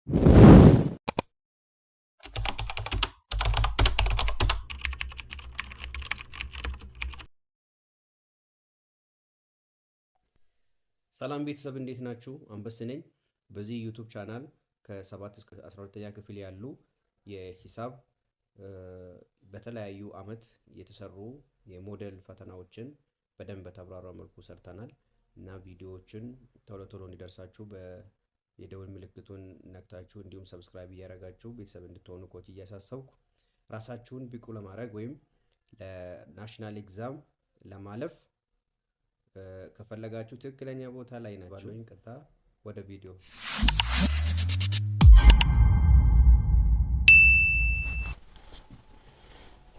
ሰላም ቤተሰብ፣ እንዴት ናችሁ? አንበስ ነኝ። በዚህ YouTube channel ከ7 እስከ 12ኛ ክፍል ያሉ የሂሳብ በተለያዩ አመት የተሰሩ የሞዴል ፈተናዎችን በደንብ በተብራራ መልኩ ሰርተናል እና ቪዲዮዎችን ቶሎ ቶሎ እንዲደርሳችሁ የደወል ምልክቱን ነክታችሁ እንዲሁም subscribe እያደረጋችሁ ቤተሰብ እንድትሆኑ ኮች እያሳሰብኩ፣ ራሳችሁን ብቁ ለማድረግ ወይም ለ national exam ለማለፍ ከፈለጋችሁ ትክክለኛ ቦታ ላይ ናችሁ። ቀጥታ ወደ ቪዲዮ።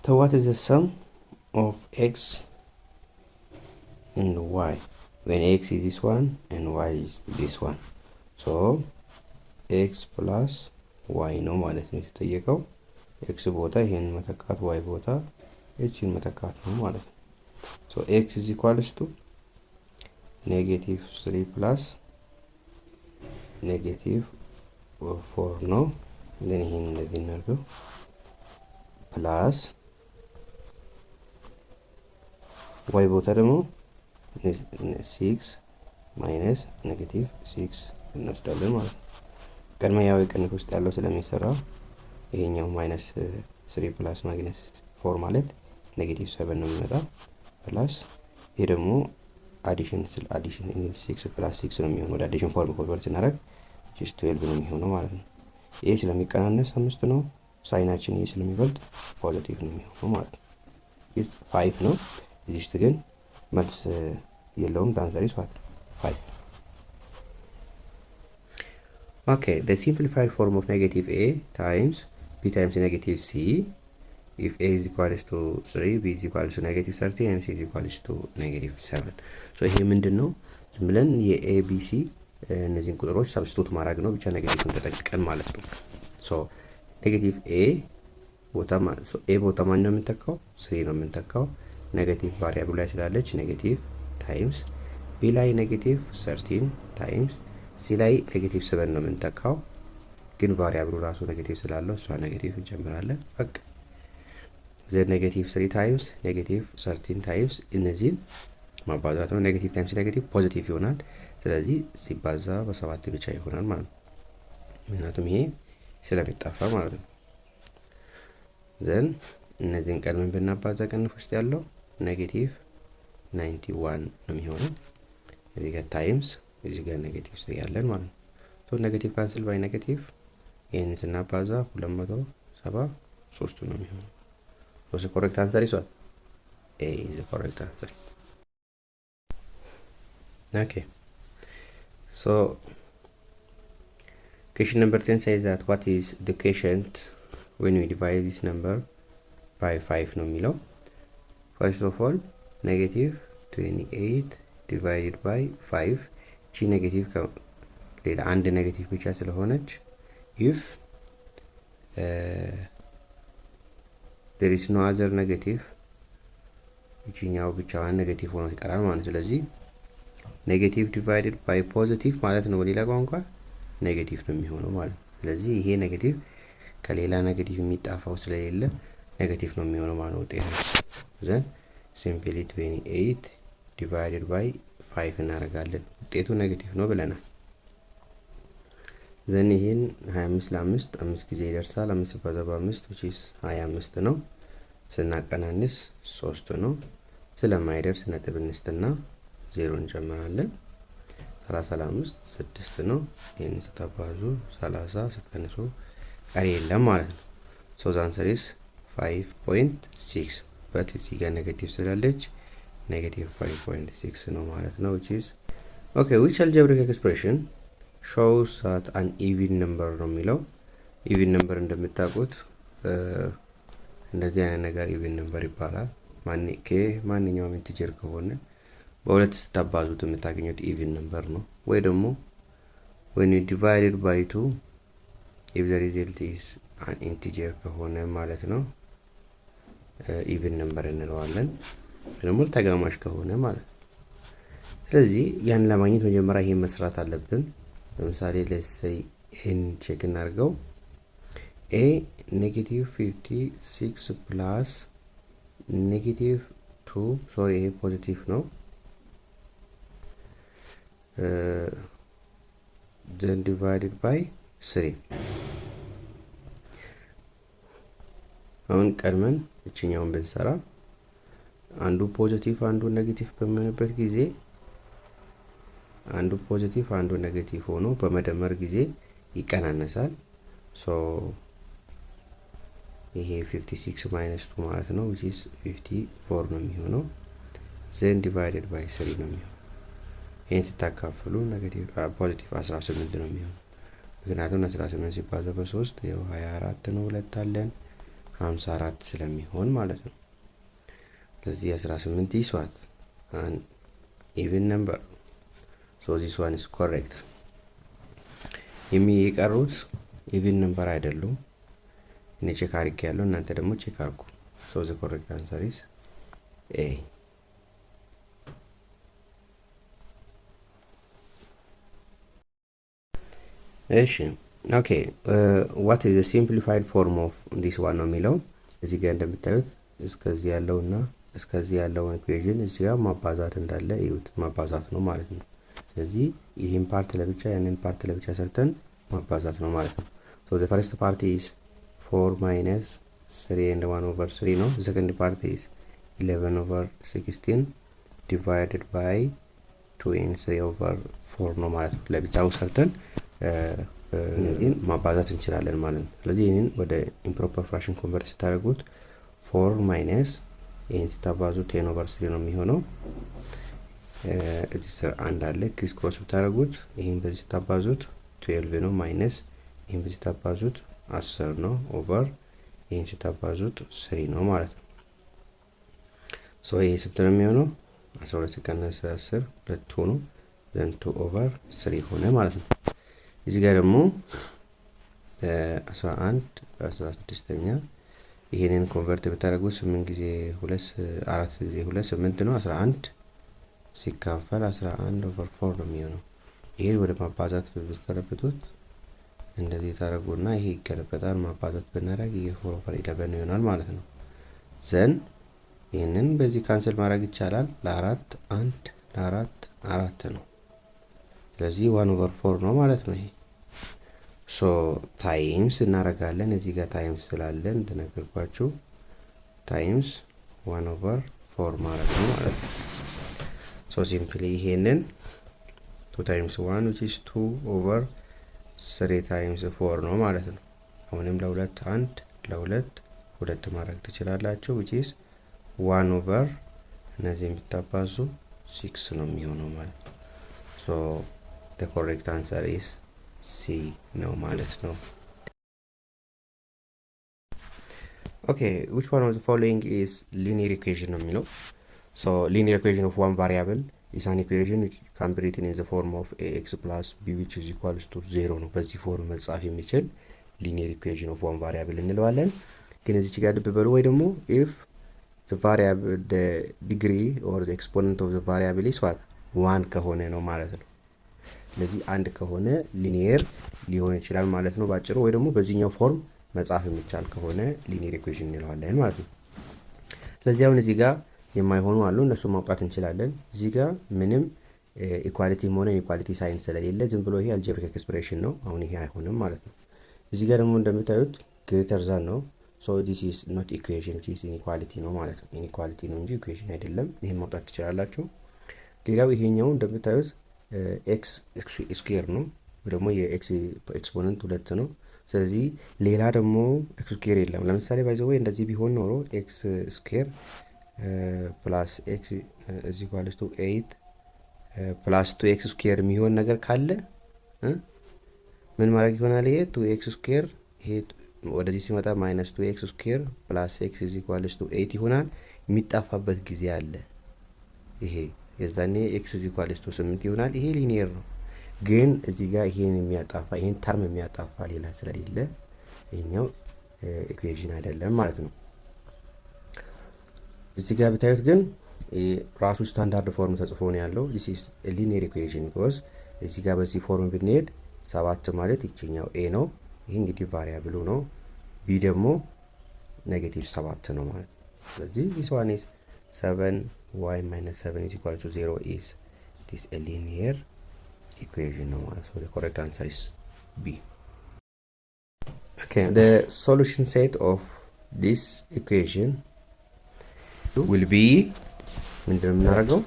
So what is the sum of x and y when x is this one and y is this one? So x plus y ነው ማለት ነው የተጠየቀው። X ቦታ ይሄን መተካት፣ y ቦታ ይህችን መተካት ነው ማለት ነው። So x is equals to negative 3 plus negative 4 ነው። Then ይሄን እንደዚህ እናድርገው፣ plus y ቦታ ደግሞ six minus negative six እንወስዳለን ማለት ነው። ቅድመ ያው የቅንፍ ውስጥ ያለው ስለሚሰራ ይሄኛው minus three plus minus four ማለት negative seven ነው የሚመጣ፣ plus ይሄ ደግሞ addition addition six plus six ነው የሚሆነው። ወደ addition form convert ስናደርግ just 12 ነው የሚሆነው ማለት ነው። ይሄ ስለሚቀናነስ አምስት ነው። Sign ኣችን ይሄ ስለሚበልጥ positive ነው የሚሆነው ማለት ነው። Five ነው። እዚህ ውስጥ ግን መልስ የለውም። The answer is what? Five. Okay, the simplified form of negative a times b times negative c if a is equals to 3, b is equals to negative 13 and c is equals to negative 7. So ይሄ ምንድን ነው? ዝም ብለን የ a, b, c እነዚህን ቁጥሮች substitute ማድረግ ነው ብቻ፣ negative ን ተጠንቅቀን ማለት ነው። So negative a ቦታ፣ a ቦታ ማን ነው የምንተካው? Three ነው የምንተካው። Negative variable ላይ ስላለች negative times b ላይ negative 13 times c ላይ negative seven ነው የምንተካው። ግን variable ኡ ራሱ negative ስላለው እሷ negative እንጨምራለን። በቃ then negative three times negative 13 times እነዚህን ማባዛት ነው። Negative times negative positive ይሆናል። ስለዚህ ሲባዛ በሰባት ብቻ ይሆናል ማለት ነው። ምክንያቱም ይሄ ስለሚጠፋ ማለት ነው። Then እነዚህን ቀድመን ብናባዛ ቅንፍ ውስጥ ያለው negative 91 ነው የሚሆነው። እዚህ ጋር times እዚህ ጋር negative ያለን ማለት ነው። So negative cancel by negative፣ ይህን ስናባዛ 273 ነው የሚሆነው። So correct answer is what? A is the correct answer. Okay, so question number 10 says that what is the quotient when we divide this number by 5 ነው የሚለው። First of all, negative 28 divided by 5፣ ቺ negative ሌላ አንድ negative ብቻ ስለሆነች if there is no other negative ይችኛው ብቻዋን negative ሆኖ ይቀራል ማለት ነው። ስለዚህ negative divided by positive ማለት ነው፣ በሌላ ቋንቋ negative ነው የሚሆነው ማለት ነው። ስለዚህ ይሄ negative ከሌላ negative የሚጣፋው ስለሌለ negative ነው የሚሆነው ማለት ነው ውጤቱ። Then simply 28 divided by 5 እናደርጋለን። ውጤቱ negative ነው ብለናል። Then ይሄን 25 ለአምስት አምስት ጊዜ ይደርሳል። አምስት ሲባዛ በአምስት which is 25 ነው። ስናቀናንስ ሶስት ነው። ስለማይደርስ ነጥብ እንስትና ዜሮ እንጨምራለን። 30 ለአምስት ስድስት ነው። ይህን ስታባዙ 30፣ ስትቀንሱ ቀሪ የለም ማለት ነው። So the answer is 5.6, but እዚህ ጋር negative ስላለች negative 5.6 ነው ማለት ነው። Which is okay. Which algebraic expression shows that an even number ነው የሚለው። Even number እንደምታውቁት እንደዚህ አይነት ነገር even number ይባላል። ማንኛውም integer ከሆነ በሁለት ስታባዙት የምታገኙት even number ነው። ወይ ደግሞ when you divided by two, if the result is an integer ከሆነ ማለት ነው፣ even number እንለዋለን። ወይ ደግሞ ተጋማሽ ከሆነ ማለት ነው። ስለዚህ ያን ለማግኘት መጀመሪያ ይሄን መስራት አለብን። ለምሳሌ let's say A ን check እናድርገው። A negative 56 plus negative 2, sorry, ይሄ positive ነው, then divided by 3። አሁን ቀድመን እችኛውን ብንሰራ አንዱ positive አንዱ negative በሚሆንበት ጊዜ፣ አንዱ positive አንዱ negative ሆኖ በመደመር ጊዜ ይቀናነሳል። So ይሄ 56 minus 2 ማለት ነው, which is 54 ነው የሚሆነው። Then divided by 3 ነው የሚሆነው። ይህን ስታካፍሉ negative positive 18 ነው የሚሆነው። ምክንያቱም 18 ሲባዛ በ3 ያው 24 ነው፣ ሁለት አለን፣ 54 ስለሚሆን ማለት ነው። ስለዚህ 18 is what? An even number, so this one is correct። የሚቀሩት even number አይደሉም። እኔ check አድርጌ ያለው፣ እናንተ ደግሞ check አድርጉ። So the correct answer is A። እሺ, okay, what is simplified form of this one ነው የሚለው። እዚህ ጋር እንደምታዩት እስከዚህ ያለውና እስከዚህ ያለውን equation እዚህ ጋር ማባዛት እንዳለ እዩት፣ ማባዛት ነው ማለት ነው። ስለዚህ ይህን part ለብቻ ያንን part ለብቻ ሰርተን ማባዛት ነው ማለት ነው። So the first part is 4 minus 3 and 1 over 3 ነው። Second part is 11 over 16 divided by 2 and 3 over 4 ነው ማለት ነው። ለብቻው ሰርተን እነዚህን ማባዛት እንችላለን ማለት ነው። ስለዚህ ይህንን ወደ improper fraction convert ስታደርጉት 4 minus ይህን ስታባዙ 10 over 3 ነው የሚሆነው። እዚህ ስር አንድ አለ። Criss cross ብታደርጉት ይህን በዚህ ስታባዙት 12 ነው፣ minus ይህን በዚህ ስታባዙት 10 ነው፣ over ይህን ስታባዙት 3 ነው ማለት ነው። So ይሄ ስንት ነው የሚሆነው? 12 ሲቀነስ 10 ሁለት ሆኖ then 2 over 3 ሆነ ማለት ነው። እዚህ ጋር ደግሞ 11 16ኛ ይሄንን convert ብታደርጉት 8 ጊዜ 2 4 ጊዜ 2 8 ነው። 11 ሲካፈል 11 over 4 ነው የሚሆነው። ይሄን ወደ ማባዛት ብትገለብጡት እንደዚህ ታደርጉና ይሄ ይገለበጣል። ማባዛት ብናደርግ ይሄ 4 over 11 ይሆናል ማለት ነው። Then ይህንን በዚህ cancel ማድረግ ይቻላል። ለአራት አንድ፣ ለአራት አራት ነው። ስለዚህ 1 over 4 ነው ማለት ነው። ይሄ so times እናደርጋለን። እዚህ ጋር times ስላለን እንደነገርኳችሁ times 1 over 4 ማለት ነው ማለት ነው። So simply ይሄንን 2 times 1, which is 2, over 3 times 4 ነው ማለት ነው። አሁንም ለሁለት አንድ፣ ለሁለት ሁለት ማድረግ ትችላላችሁ፣ which is 1 over እነዚህን ብታባዙ 6 ነው የሚሆነው ማለት ነው። So the correct answer is C ነው ማለት ነው። Okay, which one of the following is linear equation ነው የሚለው። So linear equation of one variable is an equation which can be written in the form of ax plus b, which is equals to 0 ነው። በዚህ form መጻፍ የሚችል linear equation of one variable እንለዋለን። ግን እዚች ጋር ልብ በሉ፣ ወይ ደግሞ if the variable, the degree or the exponent of the variable is what? One ከሆነ ነው ማለት ነው። ስለዚህ አንድ ከሆነ linear ሊሆን ይችላል ማለት ነው ባጭሩ፣ ወይ ደግሞ በዚህኛው form መጻፍ የሚቻል ከሆነ linear equation እንለዋለን ማለት ነው። ስለዚህ አሁን እዚህ ጋር የማይሆኑ አሉ፣ እነሱን ማውጣት እንችላለን። እዚህ ጋር ምንም equality ም ሆነ inequality sign ስለሌለ ዝም ብሎ ይሄ algebraic expression ነው። አሁን ይሄ አይሆንም ማለት ነው። እዚህ ጋር ደግሞ እንደምታዩት greater than ነው። So this is not equation, this inequality ነው ማለት ነው። Inequality ነው እንጂ equation አይደለም። ይሄን ማውጣት ትችላላችሁ። ሌላው ይሄኛው እንደምታዩት x square ነው ወይ ደግሞ የ x exponent ሁለት ነው። ስለዚህ ሌላ ደግሞ x square የለም። ለምሳሌ by the way እንደዚህ ቢሆን ኖሮ x square plus x is equals to 8 plus 2 x square የሚሆን ነገር ካለ ምን ማድረግ ይሆናል? ይሄ 2 x square ይሄ ወደዚህ ሲመጣ minus 2 x square plus x is equals to 8 ይሆናል። የሚጣፋበት ጊዜ አለ። ይሄ የዛኔ x is equals to 8 ይሆናል። ይሄ linear ነው። ግን እዚህ ጋር ይሄን የሚያጣፋ፣ ይሄን term የሚያጣፋ ሌላ ስለሌለ ይሄኛው equation አይደለም ማለት ነው። እዚህ ጋር ብታዩት ግን ራሱ standard form ተጽፎ ነው ያለው። This is linear equation because እዚህ ጋር በዚህ form ብንሄድ ሰባት ማለት ይችኛው a ነው። ይህ እንግዲህ variable ኡ ነው። b ደግሞ negative ሰባት ነው ማለት ነው። ስለዚህ this one is 7 y minus 7 is equal to 0 is this a linear equation ነው ማለት ነው። The correct answer is B. Okay, the solution set of this equation will be ምንድነው የምናደርገው?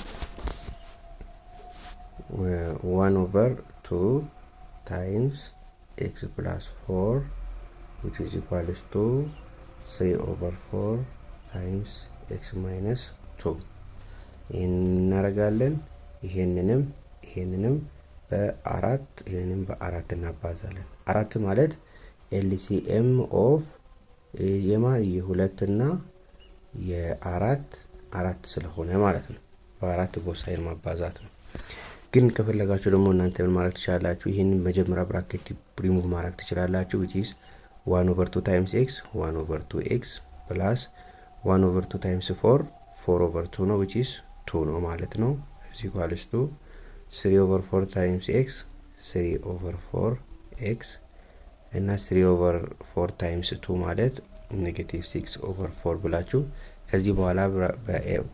1 over 2 times x plus 4, which is equals to 3 over 4 times x minus 2። ይህን እናደርጋለን። ይሄንንም በአራት፣ ይሄንንም በአራት እናባዛለን። አራት ማለት LCM of የማ የሁለትና የአራት አራት ስለሆነ ማለት ነው። በአራት both side ማባዛት ነው። ግን ከፈለጋችሁ ደግሞ እናንተ ምን ማድረግ ትችላላችሁ? ይህንን መጀመሪያ ብራኬት ሪሙቭ ማድረግ ትችላላችሁ። Which is 1 over 2 times x, 1 over 2 x plus 1 over 2 times 4, 4 over 2 ነው፣ which is 2 ነው ማለት ነው። Is equals to 3 over 4 times x, 3 over 4 x እና 3 over 4 times 2 ማለት negative 6 over 4 ብላችሁ ከዚህ በኋላ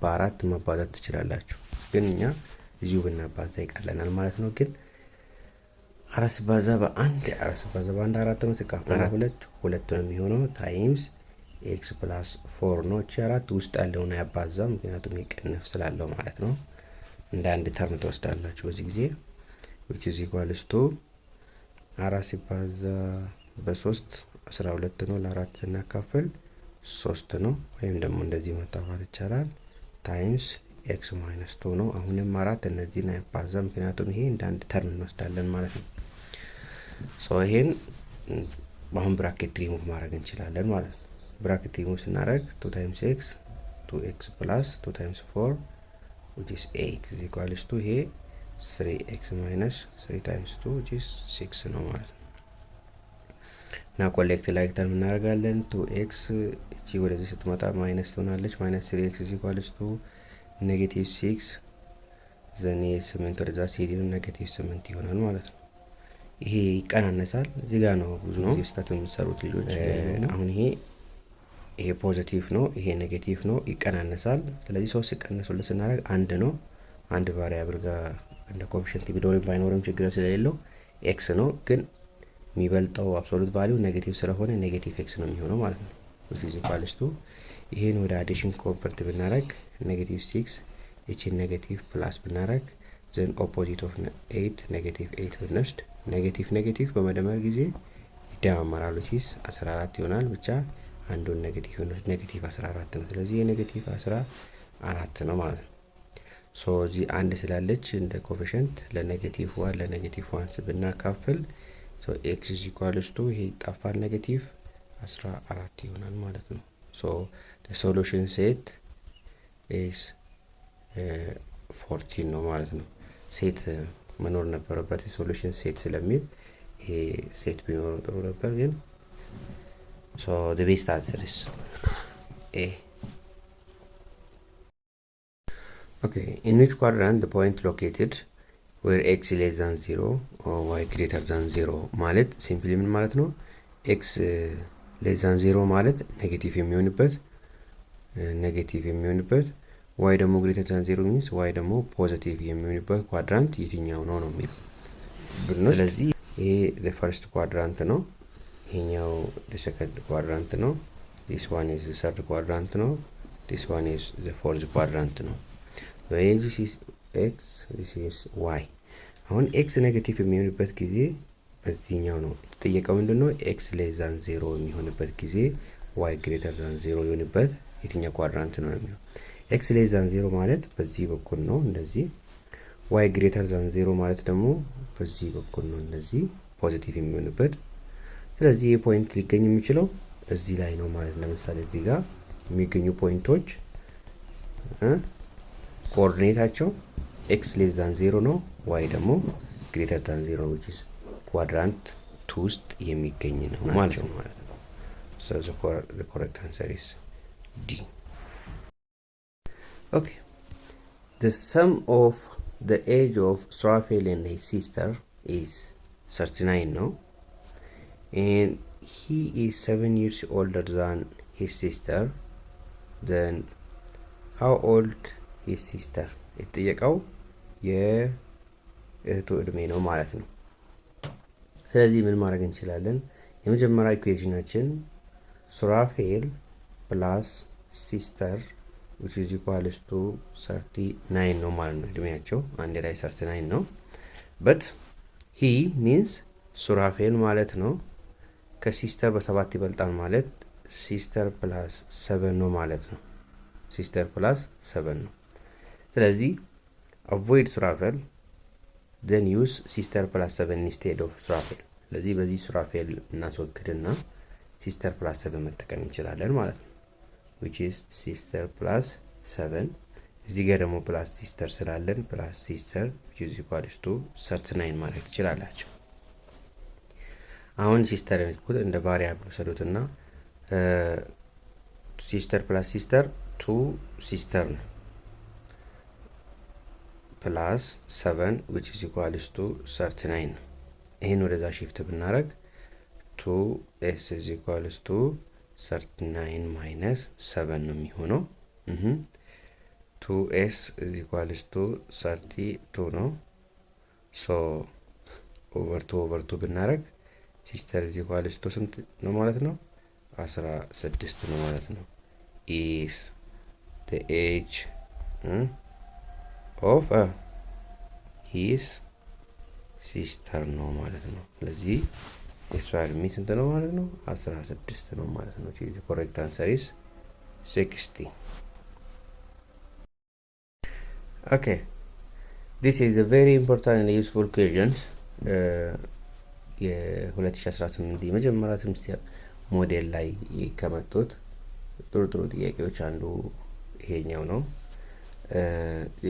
በአራት ማባዛት ትችላላችሁ። ግን እኛ እዚሁ ብናባዛ ይቀለናል ማለት ነው። ግን አራት ሲባዛ በአንድ፣ አራት ሲባዛ በአንድ አራት ነው። ሲካፈል ሁለት ሁለት ነው የሚሆነው። Times x plus four ነው። እቺ አራት ውስጥ ያለውን አያባዛም፣ ምክንያቱም የቅንፍ ስላለው ማለት ነው። እንደ አንድ term ትወስዳላችሁ በዚህ ጊዜ፣ which is equals to አራት ሲባዛ በሶስት 12 ነው። ለአራት ስናካፍል ሶስት ነው። ወይም ደግሞ እንደዚህ መጣፋት ይቻላል። Times x minus two ነው። አሁንም አራት እነዚህን አያባዛም፣ ምክንያቱም ይሄ እንደ አንድ term እንወስዳለን ማለት ነው። So ይሄን አሁን ብራኬት ሪሙቭ ማድረግ እንችላለን ማለት ነው። ብራኬት ሪሙቭ ስናደርግ two times x, two x plus two times four, which is 8, is equals to ይሄ 3 x minus 3 times 2, which is 6 ነው ማለት ነው። እና collect like term እናደርጋለን። Two x እቺ ወደዚህ ስትመጣ minus ትሆናለች። Minus 3 x is equals to negative 6፣ then ስምንት ወደዛ ሲሄድ negative ስምንት ይሆናል ማለት ነው። ይሄ ይቀናነሳል። እዚህ ጋር ነው ብዙ ጊዜ ስህተት የምትሰሩት ልጆች። አሁን ይሄ positive ነው፣ ይሄ negative ነው፣ ይቀናነሳል። ስለዚህ ሶስት ሲቀነስ ሁለት ስናደርግ አንድ ነው። አንድ variable ጋር እንደ coefficient ቢኖርም ባይኖርም ችግር ስለሌለው x ነው። ግን የሚበልጠው absolute value negative ስለሆነ negative x ነው የሚሆነው ማለት ነው። Which is equals to ይሄን ወደ addition convert ብናደርግ negative six፣ ይቺን negative plus ብናደርግ፣ then opposite of eight, negative eight ብንወስድ፣ negative negative በመደመር ጊዜ ይደማመራሉ። ሲስ 14 ይሆናል። ብቻ አንዱን negative፣ negative 14 ነው። ስለዚህ የ negative 14 ነው ማለት ነው። So እዚህ አንድ ስላለች እንደ coefficient ለ negative one ለ negative one ብናካፍል so x is equals to ይሄ ይጠፋል፣ negative 14 ይሆናል ማለት ነው። So solution set is 14 ነው ማለት ነው። Set መኖር ነበረበት፣ የ solution set ስለሚል ይሄ set ቢኖረው ጥሩ ነበር ግን so the best answer is A. Okay, in which quadrant the point located where x less than 0 or y greater than 0 ማለት simply ምን ማለት ነው? X less than 0 ማለት negative የሚሆንበት፣ y ደግሞ greater than 0 means y ደግሞ positive የሚሆንበት quadrant የትኛው ነው ነው የሚለው። ስለዚህ ይሄ first quadrant ነው። ይሄኛው second quadrant ነው። This one is third quadrant ነው። This one is fourth quadrant ነው። This is x, this is y። አሁን x negative የሚሆንበት ጊዜ በዚህኛው ነው የተጠየቀው። ምንድን ነው? X less than zero የሚሆንበት ጊዜ y greater than zero የሆንበት የትኛው quadrant ነው የሚለው። X less than zero ማለት በዚህ በኩል ነው እንደዚህ። Y greater than zero ማለት ደግሞ በዚህ በኩል ነው እንደዚህ positive የሚሆንበት። ስለዚህ ይህ point ሊገኝ የሚችለው እዚህ ላይ ነው ማለት። ለምሳሌ እዚህ ጋር የሚገኙ point ኦች coordinate ኣቸው x less than zero ነው፣ y ደግሞ greater than zero ነው፣ which is quadrant two ውስጥ የሚገኝ ነው ማለት ነው። So the correct answer is D. Okay. The sum of the age of Srafel and his sister is 39 ነው and he is 7 years older than his sister, then how old his sister? የተጠየቀው የእህቱ እድሜ ነው ማለት ነው። ስለዚህ ምን ማድረግ እንችላለን? የመጀመሪያ equation ኣችን ሱራፌል plus sister which is equals to 39 ነው ማለት ነው። እድሜያቸው አንድ ላይ 39 ነው። But he means ሱራፌል ማለት ነው። ከ sister በሰባት ይበልጣል ማለት sister plus 7 ነው ማለት ነው። Sister plus 7 ነው። ስለዚህ avoid ሱራፌል, then use sister plus 7 instead of ሱራፌል። ስለዚህ በዚህ ሱራፌል እናስወግድና sister plus 7 መጠቀም እንችላለን ማለት ነው። Which is sister plus 7፣ እዚህ ጋር ደግሞ plus sister ስላለን plus sister which is equals to 39 ማለት ትችላላችሁ። አሁን sister እንደ variable ውሰዱትና sister plus sister two sister ነው plus 7 which is equals to 39 ነው። ይህን ወደዛ shift ብናደረግ two s is equals to 39 minus 7 ነው የሚሆነው። Two s is equals to 32 ነው። So over two over two ብናደረግ sister is equals to ስንት ነው ማለት ነው? 16 ነው ማለት ነው። Is the age of his sister ነው ማለት ነው። ስለዚህ የእሷ እድሜ ስንት ነው ማለት ነው? 16 ነው ማለት ነው። Correct answer is 16. Okay, this is a very important and useful questions. የ2018 የመጀመሪያ ሴምስተር ሞዴል ላይ ከመጡት ጥሩ ጥሩ ጥያቄዎች አንዱ ይሄኛው ነው።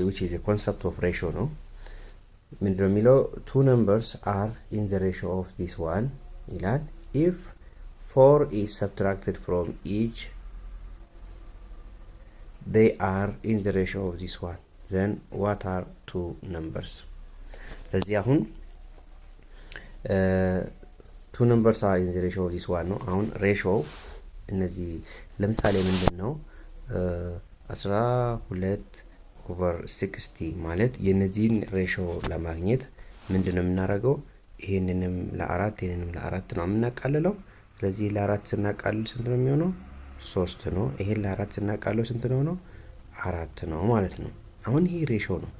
Which is concept of ratio ነው። ምንድነው የሚለው? Two numbers are in the ratio of this one ይላል። If four is subtracted from each, they are in the ratio of this one, then what are two numbers? ስለዚህ አሁን two numbers are in the ratio of this one ነው። አሁን ratio እነዚህ ለምሳሌ ምንድን ነው? 12 over 16 ማለት የእነዚህን ratio ለማግኘት ምንድን ነው የምናደርገው? ይሄንንም ለአራት ይሄንንም ለአራት ነው የምናቃልለው። ስለዚህ ለአራት ስናቃልል ስንት ነው የሚሆነው? ሶስት ነው። ይሄን ለአራት ስናቃልለው ስንት ነው ነው? አራት ነው ማለት ነው። አሁን ይሄ ratio ነው።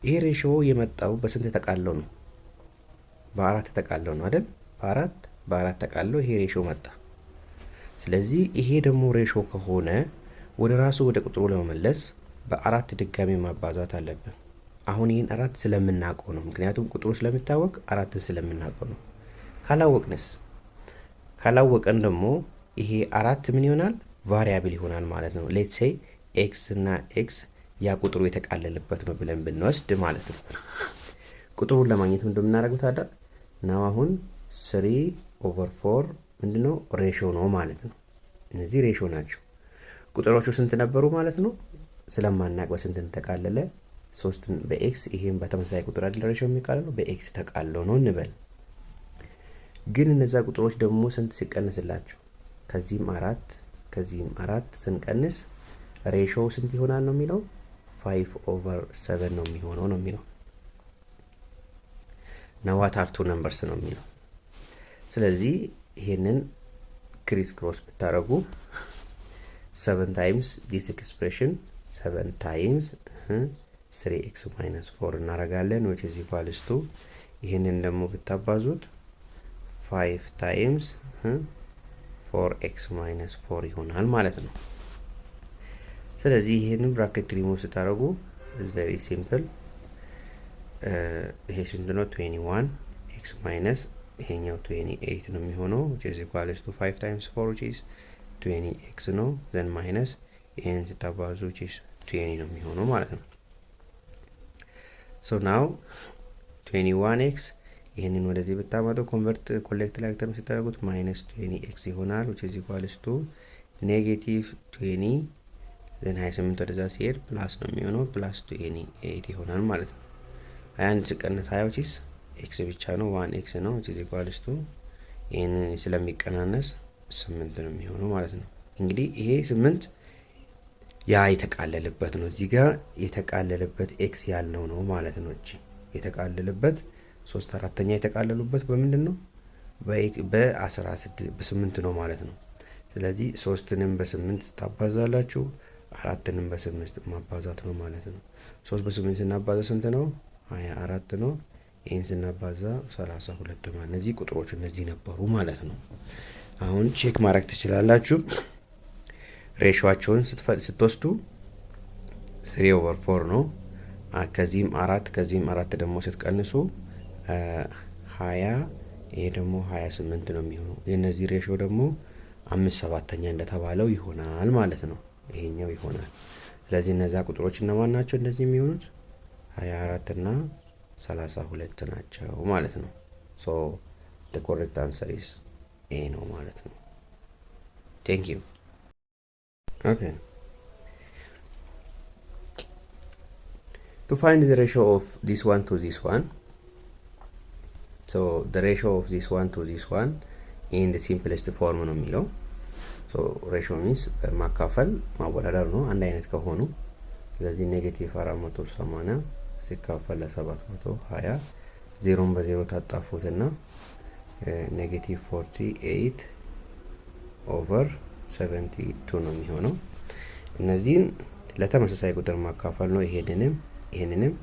ይሄ ratio የመጣው በስንት ተቃለው ነው? በአራት ተቃለው ነው አይደል? በአራት በአራት ተቃለው ይሄ ratio መጣ። ስለዚህ ይሄ ደግሞ ratio ከሆነ ወደ ራሱ ወደ ቁጥሩ ለመመለስ በአራት ድጋሚ ማባዛት አለብን። አሁን ይህን አራት ስለምናውቀው ነው። ምክንያቱም ቁጥሩ ስለሚታወቅ አራትን ስለምናውቀው ነው። ካላወቅንስ? ካላወቀን ደግሞ ይሄ አራት ምን ይሆናል? Variable ይሆናል ማለት ነው። Let's say x እና x ያ ቁጥሩ የተቃለለበት ነው ብለን ብንወስድ ማለት ነው። ቁጥሩን ለማግኘት ምንድን የምናደርገው ታዲያ? Now አሁን 3 over 4 ምንድነው? Ratio ነው ማለት ነው። እነዚህ ratio ናቸው። ቁጥሮቹ ስንት ነበሩ ማለት ነው? ስለማናቅ በስንት ተቃለለ? ሶስቱን በ x፣ ይሄም በተመሳሳይ ቁጥር አይደል ratio የሚቃለለው፣ በ x ተቃለው ነው እንበል። ግን እነዛ ቁጥሮች ደግሞ ስንት ሲቀንስላቸው፣ ከዚህም አራት ከዚህም አራት ስንቀንስ ratio ስንት ይሆናል ነው የሚለው፣ 5 over 7 ነው የሚሆነው ነው የሚለው። Now what are two numbers ነው የሚለው። ስለዚህ ይሄንን crisscross ብታደረጉ seven times this expression, seven times three x minus four እናደርጋለን which is equals to ይህንን ደግሞ ብታባዙት five times four x minus four ይሆናል ማለት ነው። ስለዚህ ይህንን ብራኬት ሪሙቭ ስታደርጉ is very simple። ይሄ ስንት ነው? 21 x minus ይሄኛው 28 ነው የሚሆነው which is equals to 5 times 4, which is 20 x ነው፣ then minus ይሄን ስታባዙ which is 20 ነው የሚሆነው ማለት ነው። So now 21 x ይህንን ወደዚህ ብታመጡ convert collect like term ስታደርጉት minus 20 x ይሆናል which is equals to negative 20, then 28 ወደዛ ሲሄድ plus ነው የሚሆነው፣ plus 28 ይሆናል ማለት ነው። 21 ሲቀነስ 20 which is x ብቻ ነው፣ one x ነው። Is equals to ይህንን ስለሚቀናነስ ስምንት ነው የሚሆነው ማለት ነው። እንግዲህ ይሄ ስምንት ያ የተቃለለበት ነው። እዚህ ጋር የተቃለለበት x ያልነው ነው ማለት ነው። እቺ የተቃለለበት ሶስት አራተኛ የተቃለሉበት በምንድን ነው? በ16 በስምንት ነው ማለት ነው። ስለዚህ ሶስትንም በስምንት ታባዛላችሁ፣ አራትንም በስምንት ማባዛት ነው ማለት ነው። ሶስት በስምንት ስናባዛ ስንት ነው? 24 ነው። ይህን ስናባዛ 32 ነው። እነዚህ ቁጥሮች እነዚህ ነበሩ ማለት ነው። አሁን check ማድረግ ትችላላችሁ። Ratio ኣቸውን ስትወስዱ 3/4 ነው። ከዚህም አራት ከዚህም አራት ደግሞ ስትቀንሱ 20፣ ይሄ ደግሞ 28 ነው የሚሆነው። የእነዚህ ratio ደግሞ አምስት ሰባተኛ እንደተባለው ይሆናል ማለት ነው። ይሄኛው ይሆናል። ስለዚህ እነዛ ቁጥሮች እነማን ናቸው? እንደዚህ የሚሆኑት 24 እና 32 ናቸው ማለት ነው። So the correct answer is A ነው ማለት ነው። Thank you. Okay, to find the ratio of this one to this one, so the ratio of this one to this one in the simplest form ነው የሚለው። So ratio means ማካፈል ማወዳደር ነው አንድ አይነት ከሆኑ። ስለዚህ negative 480 ሲካፈል ለ720፣ ዜሮን በዜሮ ታጣፉትና negative 48/72 ነው የሚሆነው። እነዚህን ለተመሳሳይ ቁጥር ማካፈል ነው። ይሄንንም ይሄንንም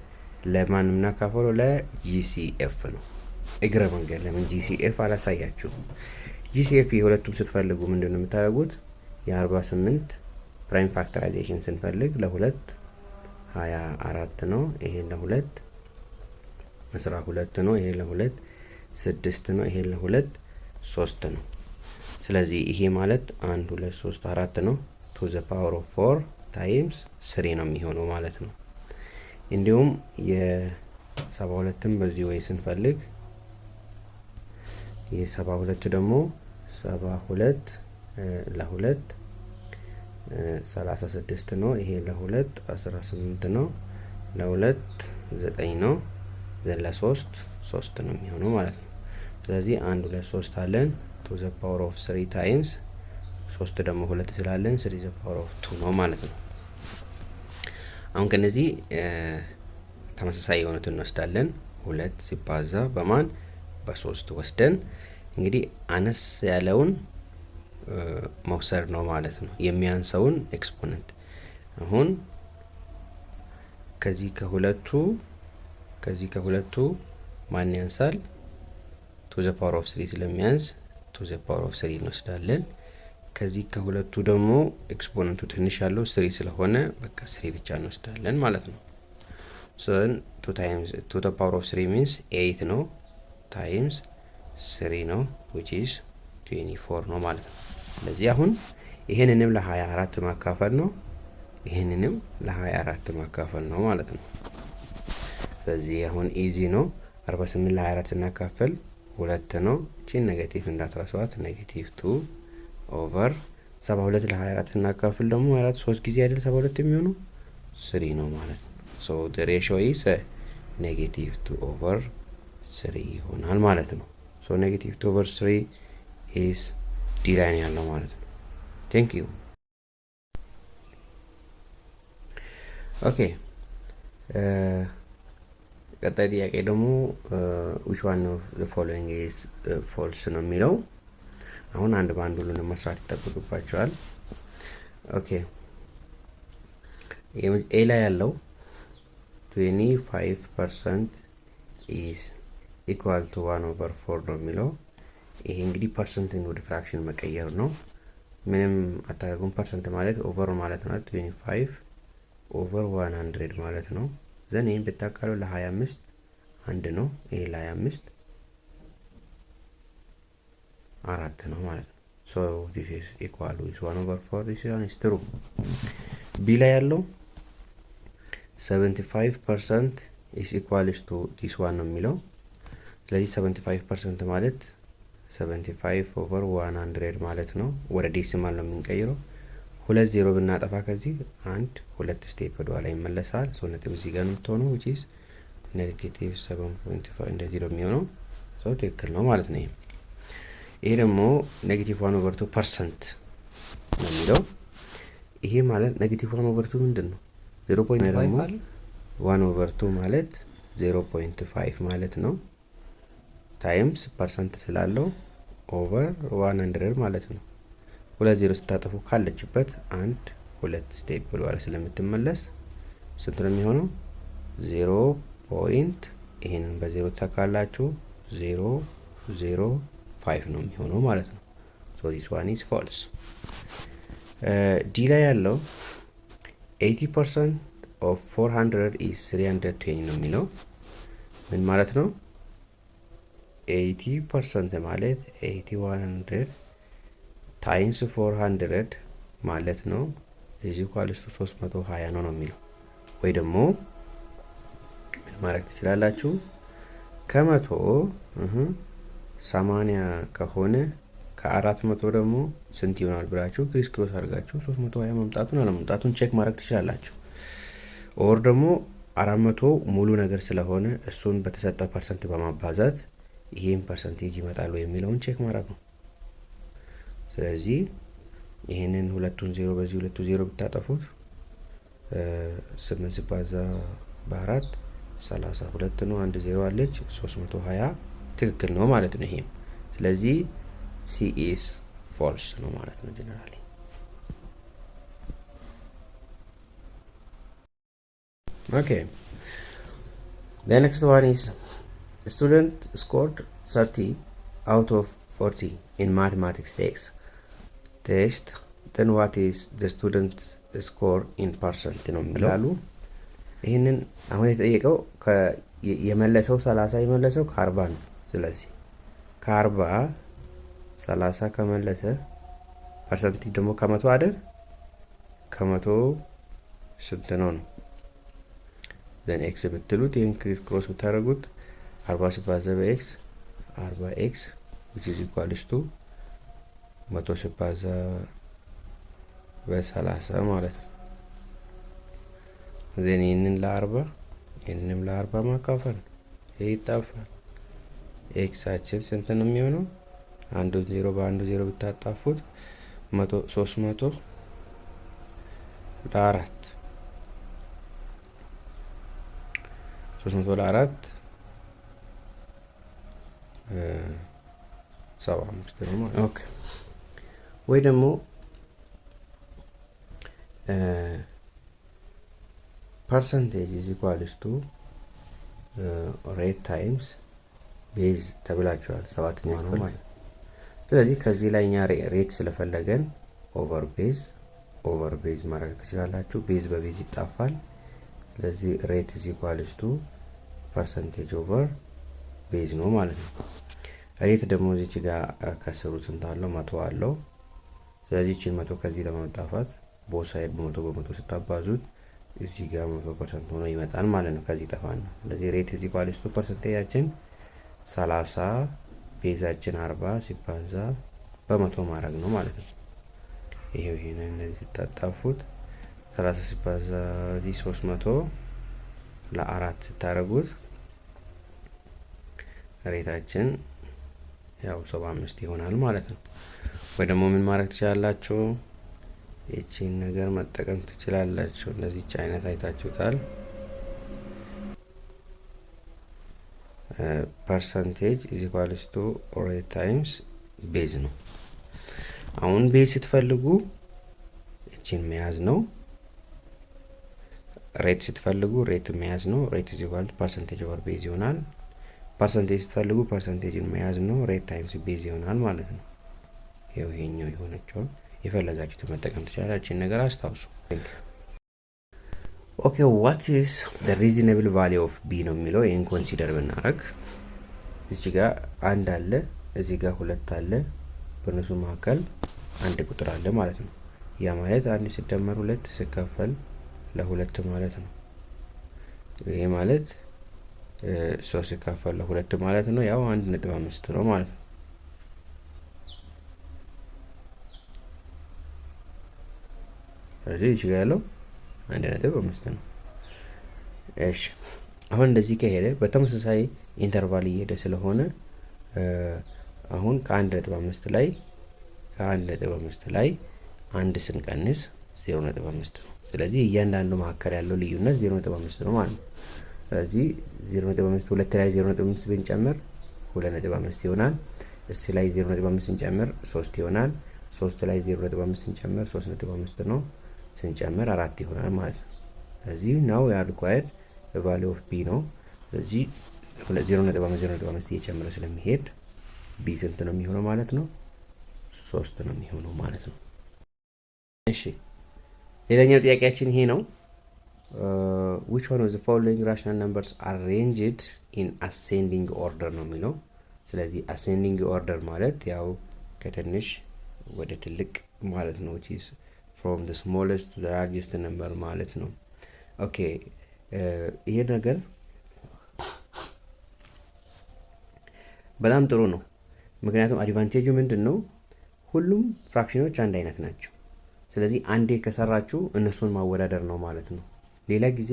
ለማን የምናካፈለው? ለ GCF ነው። እግረ መንገድ ለምን GCF አላሳያችሁም? GCF የሁለቱም ስትፈልጉ ምንድን ነው የምታደርጉት? የ48 prime factorization ስንፈልግ ለሁለት 24 ነው። ይሄ ለሁለት 12 ነው። ይሄ ለሁለት ስድስት ነው። ይሄ ለሁለት ሶስት ነው። ስለዚህ ይሄ ማለት አንድ፣ ሁለት፣ ሶስት፣ አራት ነው። Two the power of four times three ነው የሚሆነው ማለት ነው። እንዲሁም የ72ም በዚህ ወይ ስንፈልግ የ72 ደግሞ 72 ለሁለት 36 ነው። ይሄ ለሁለት 18 ነው። ለሁለት ዘጠኝ ነው። Then ለሶስት ሶስት ነው የሚሆነው ማለት ነው። ስለዚህ አንድ፣ ሁለት፣ ሶስት አለን። Two the power of three times ሶስት ደግሞ ሁለት ስላለን three the power of two ነው ማለት ነው። አሁን ከነዚህ ተመሳሳይ የሆኑትን እንወስዳለን። ሁለት ሲባዛ በማን? በሶስት ወስደን እንግዲህ አነስ ያለውን መውሰድ ነው ማለት ነው። የሚያንሰውን exponent አሁን ከዚህ ከሁለቱ ማን ያንሳል? Two the power of three ስለሚያንስ two the power of three እንወስዳለን። ከዚህ ከሁለቱ ደግሞ exponent ኡ ትንሽ ያለው three ስለሆነ በቃ three ብቻ እንወስዳለን ማለት ነው። So two times two the power of three means eight ነው፣ times three ነው፣ which is 24 ነው ማለት ነው። ስለዚህ አሁን ይሄንንም ለ24 ማካፈል ነው፣ ይሄንንም ለ24 ማካፈል ነው ማለት ነው። ስለዚህ አሁን easy ነው። 48 ለ24 ስናካፍል ሁለት ነው። እቺን negative እንዳትረሷት። Negative 2 over 72 ለ24 ስናካፍል ደግሞ 24 ሶስት ጊዜ አይደል 72 የሚሆነው? Three ነው ማለት ነው። So the ratio is negative 2 over 3 ይሆናል ማለት ነው። So negative 2 over 3 is D ላይ ነው ያለው ማለት ነው። Thank you. Okay, ቀጣይ ጥያቄ ደግሞ which one of the following is false ነው የሚለው። አሁን አንድ በአንድ ሁሉንም መስራት ይጠበቅባችኋል። Okay, A ላይ ያለው 25% is equal to 1/4 ነው የሚለው። ይሄ እንግዲህ percent ን ወደ fraction መቀየር ነው። ምንም አታደርጉም። Percent ማለት over ማለት ነው። 25 over 100 ማለት ነው። Then ይህን ብታቃሉ ለ25 አንድ ነው። ይሄ ለ25 አራት ነው ማለት ነው። So this is equal with 1/4. This one is true። B ላይ ያለው 75% is equals to this one ነው የሚለው። ስለዚህ 75% ማለት 75 over 100 ማለት ነው። ወደ decimal ነው የምንቀይረው። ሁለት ዜሮ ብናጠፋ ከዚህ አንድ ሁለት step ወደ ኋላ ይመለሳል። So ነጥብ እዚህ ጋር ነው የምትሆነው፣ which is Negative 7.5 እንደዚህ ነው የሚሆነው። So ትክክል ነው ማለት ነው። ይሄ ደግሞ negative 1/2% ነው የሚለው። ይሄ ማለት negative 1/2 ምንድን ነው? 0.5 ደግሞ 1/2 ማለት 0.5 ማለት ነው። Times percent ስላለው over 100 ማለት ነው። ሁለት ዜሮ ስታጠፉ ካለችበት አንድ ሁለት step ወደኋላ ስለምትመለስ ስንት ነው የሚሆነው? Zero point ይሄንን በዜሮ ተካላችሁ 005 ነው የሚሆነው ማለት ነው። So this one is false። D ላይ ያለው 80% of 400 is 320 ነው የሚለው። ምን ማለት ነው? 80% ማለት 8100 times 400 ማለት ነው፣ is equals to 320 ነው ነው የሚለው። ወይ ደግሞ ምን ማድረግ ትችላላችሁ? ከመቶ 80 ከሆነ ከ400 ደግሞ ስንት ይሆናል ብላችሁ crisscross አድርጋችሁ 320 መምጣቱን አለመምጣቱን check ማድረግ ትችላላችሁ። Or ደግሞ 400 ሙሉ ነገር ስለሆነ እሱን በተሰጠ percent በማባዛት ይሄን percentage ይመጣል ወይ የሚለውን check ማድረግ ነው። ስለዚህ ይሄንን ሁለቱን ዜሮ በዚህ ሁለቱ ዜሮ ብታጠፉት ስምንት ሲባዛ በአራት 32 ነው። አንድ ዜሮ አለች፣ 320 ትክክል ነው ማለት ነው። ይሄም ስለዚህ C is false ነው ማለት ነው generally። Okay, the next one is student scored 30 out of 40 in mathematics test, then what is the student score in percent ነው የሚላሉ። ይህንን አሁን የተጠየቀው የመለሰው 30 የመለሰው ከ40 ነው። ስለዚህ ከ40 30 ከመለሰ percentage ደግሞ ከመቶ አይደል? ከመቶ ስንት ነው ነው። Then x ብትሉት ይህን crisscross ብታደርጉት 40 ሲባዛ በ x 40 x which is equals to 100 ሲባዛ በ30 ማለት ነው። Then ይህንን ለ40 ይህንንም ለ40 ማካፈል፣ ይህ ይጣፋል። x ኣችን ስንት ነው የሚሆነው? አንዱን ዜሮ በአንዱ ዜሮ ብታጣፉት 100 300 ለአራት 300 ለአራት 75 ነው ማለት። Okay፣ ወይ ደግሞ percentage is equals to rate times base ተብላችኋል ሰባተኛ ክፍል ማለት። ስለዚህ ከዚህ ላይ እኛ rate ስለፈለገን over base over base ማድረግ ትችላላችሁ። Base በ base ይጣፋል። ስለዚህ rate is equals to percentage over base ነው ማለት ነው። Rate ደግሞ እዚች ጋር ከስሩ ስንት አለው? 100 አለው። ስለዚህ ይችን 100 ከዚህ ለማጣፋት both side በመቶ በመቶ ስታባዙት እዚህ ጋር 100% ሆኖ ይመጣል ማለት ነው። ከዚህ ጠፋና ስለዚህ rate is equals to percentage ኣችን 30 base ኣችን 40 ሲባዛ በመቶ ማድረግ ነው ማለት ነው። ይሄው ይሄንን እነዚህ ስታጣፉት 30 ሲባዛ እዚህ 300 ለአራት ስታደርጉት rate ኣችን ያው 75 ይሆናል ማለት ነው። ወይ ደግሞ ምን ማድረግ ትችላላችሁ? ይቺን ነገር መጠቀም ትችላላችሁ። እንደዚች አይነት አይታችሁታል። Percentage is equals to rate times base ነው። አሁን base ስትፈልጉ እቺን መያዝ ነው። Rate ስትፈልጉ rate መያዝ ነው። Rate is equal percentage over base ይሆናል። Percentage ስትፈልጉ percentage ን መያዝ ነው። Rate times base ይሆናል ማለት ነው። ይኸው ይሄኛው የሆነችውን የፈለጋችሁትን መጠቀም ትችላላችሁ። ይህን ነገር አስታውሱ። Okay, what is the reasonable value of b ነው የሚለው። ይህን consider ብናደርግ እዚህ ጋር አንድ አለ፣ እዚህ ጋር ሁለት አለ። በእነሱ መካከል አንድ ቁጥር አለ ማለት ነው። ያ ማለት አንድ ሲደመር ሁለት ሲካፈል ለሁለት ማለት ነው። ይሄ ማለት ሶስት ሲካፈል ለሁለት ማለት ነው። ያው 1.5 ነው ማለት ነው። ስለዚህ እዚህ ጋር ያለው 1.5 ነው። እሺ፣ አሁን እንደዚህ ከሄደ በተመሳሳይ interval እየሄደ ስለሆነ አሁን ከ1.5 ላይ ከ1.5 ላይ አንድ ስንቀንስ 0.5 ነው። ስለዚህ እያንዳንዱ መካከል ያለው ልዩነት 0.5 ነው ማለት ነው። ስለዚህ 0.5 ሁለት ላይ 0.5 ብንጨምር 2.5 ይሆናል። እስ ላይ 0.5 ስንጨምር 3 ይሆናል። 3 ላይ 0.5 ስንጨምር 3.5 ነው። ስንጨምር አራት ይሆናል ማለት ነው። ስለዚህ now we are required value of b ነው። ስለዚህ 0.5 0.5 እየጨመረ ስለሚሄድ b ስንት ነው የሚሆነው ማለት ነው? ሶስት ነው የሚሆነው ማለት ነው። እሺ፣ ሌላኛው ጥያቄያችን ይሄ ነው። Which one of the following rational numbers arranged in ascending order ነው የሚለው። ስለዚህ ascending order ማለት ያው ከትንሽ ወደ ትልቅ ማለት ነው። Which is from the smallest to the largest number ማለት ነው። Okay፣ ይሄ ነገር በጣም ጥሩ ነው። ምክንያቱም advantage ኡ ምንድን ነው? ሁሉም fraction ኖች አንድ አይነት ናቸው። ስለዚህ አንዴ ከሰራችሁ እነሱን ማወዳደር ነው ማለት ነው። ሌላ ጊዜ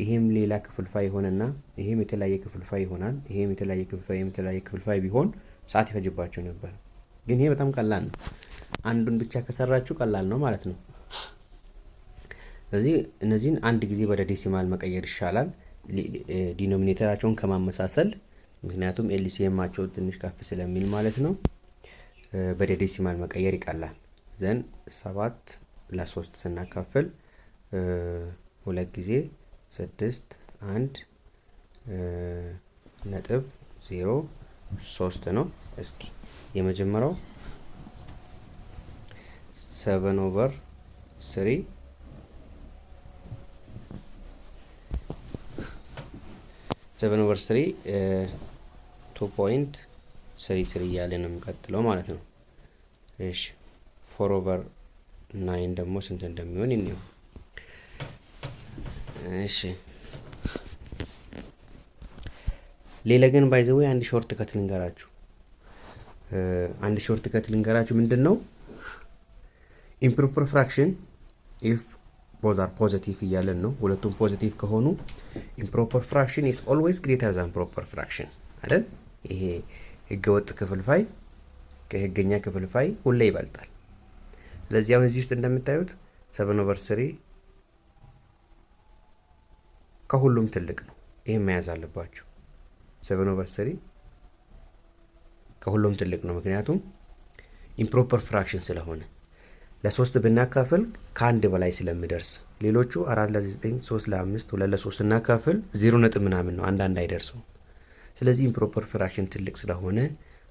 ይሄም ሌላ ክፍልፋይ ይሆንና ይሄም የተለያየ ክፍልፋይ ይሆናል። ይሄም የተለያየ ክፍልፋይ፣ ይሄም የተለያየ ክፍልፋይ ቢሆን ሰዓት ይፈጅባችሁ ነበር። ግን ይሄ በጣም ቀላል ነው። አንዱን ብቻ ከሰራችሁ ቀላል ነው ማለት ነው። ስለዚህ እነዚህን አንድ ጊዜ ወደ decimal መቀየር ይሻላል denominator ኣቸውን ከማመሳሰል፣ ምክንያቱም LCM ኣቸው ትንሽ ከፍ ስለሚል ማለት ነው። ወደ decimal መቀየር ይቀላል። Then ሰባት ለሶስት ስናካፍል ሁለት ጊዜ ስድስት 1.03 ነው። እስኪ የመጀመሪያው seven over three፣ 7 over 3 2.33 እያለ ነው የሚቀጥለው ማለት ነው። እሺ፣ 4 over 9 ደግሞ ስንት እንደሚሆን እንየው። እሺ፣ ሌላ ግን by the way አንድ shortcut ልንገራችሁ። አንድ shortcut ልንገራችሁ። ምንድን ነው? Improper fraction if both are positive እያለን ነው። ሁለቱም positive ከሆኑ improper fraction is always greater than proper fraction አይደል? ይሄ ህገወጥ ክፍልፋይ ከህገኛ ክፍልፋይ ሁሌ ይበልጣል። ስለዚህ አሁን እዚህ ውስጥ እንደምታዩት 7 over 3 ከሁሉም ትልቅ ነው። ይህም መያዝ አለባችሁ። 7 over 3 ከሁሉም ትልቅ ነው፣ ምክንያቱም improper fraction ስለሆነ ለሶስት ብናካፍል ከአንድ በላይ ስለሚደርስ። ሌሎቹ አራት ለዘጠኝ፣ ሶስት ለአምስት፣ ሁለት ለሶስት ስናካፍል ዜሮ ነጥብ ምናምን ነው፣ አንዳንድ አይደርሱም። ስለዚህ improper fraction ትልቅ ስለሆነ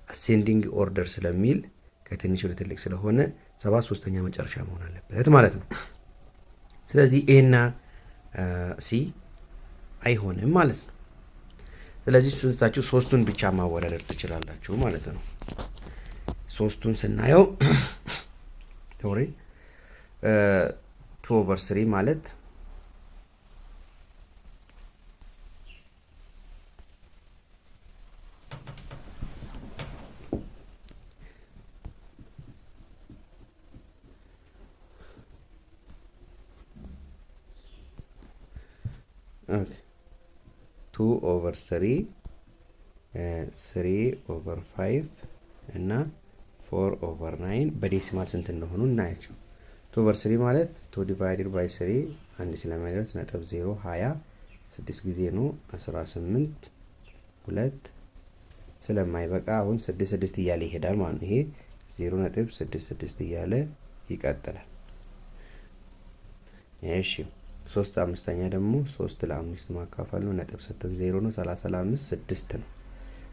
ascending order ስለሚል ከትንሽ ወደ ትልቅ ስለሆነ ሰባት ሶስተኛ መጨረሻ መሆን አለበት ማለት ነው። ስለዚህ A እና C አይሆንም ማለት ነው። ስለዚህ ሶስታችሁ ሶስቱን ብቻ ማወዳደር ትችላላችሁ ማለት ነው። ሶስቱን ስናየው፣ sorry፣ 2 over 3 ማለት 2 over 3, 3 over 5 እና 4 over 9 በ decimal ስንት እንደሆኑ እናያቸው። 2 over 3 ማለት two divided by three አንድ ስለማይደርስ 0.026 ጊዜ ነው፣ 18 ሁለት ስለማይበቃ አሁን ስድስት ስድስት እያለ ይሄዳል ማለት ነው። ይሄ 0.66 እያለ ይቀጥላል። እሺ፣ ሶስት አምስተኛ ደግሞ ሶስት ለአምስት ማካፈል ነው። ነጥብ ሰተን ዜሮ ነው። 30 ለአምስት ስድስት ነው።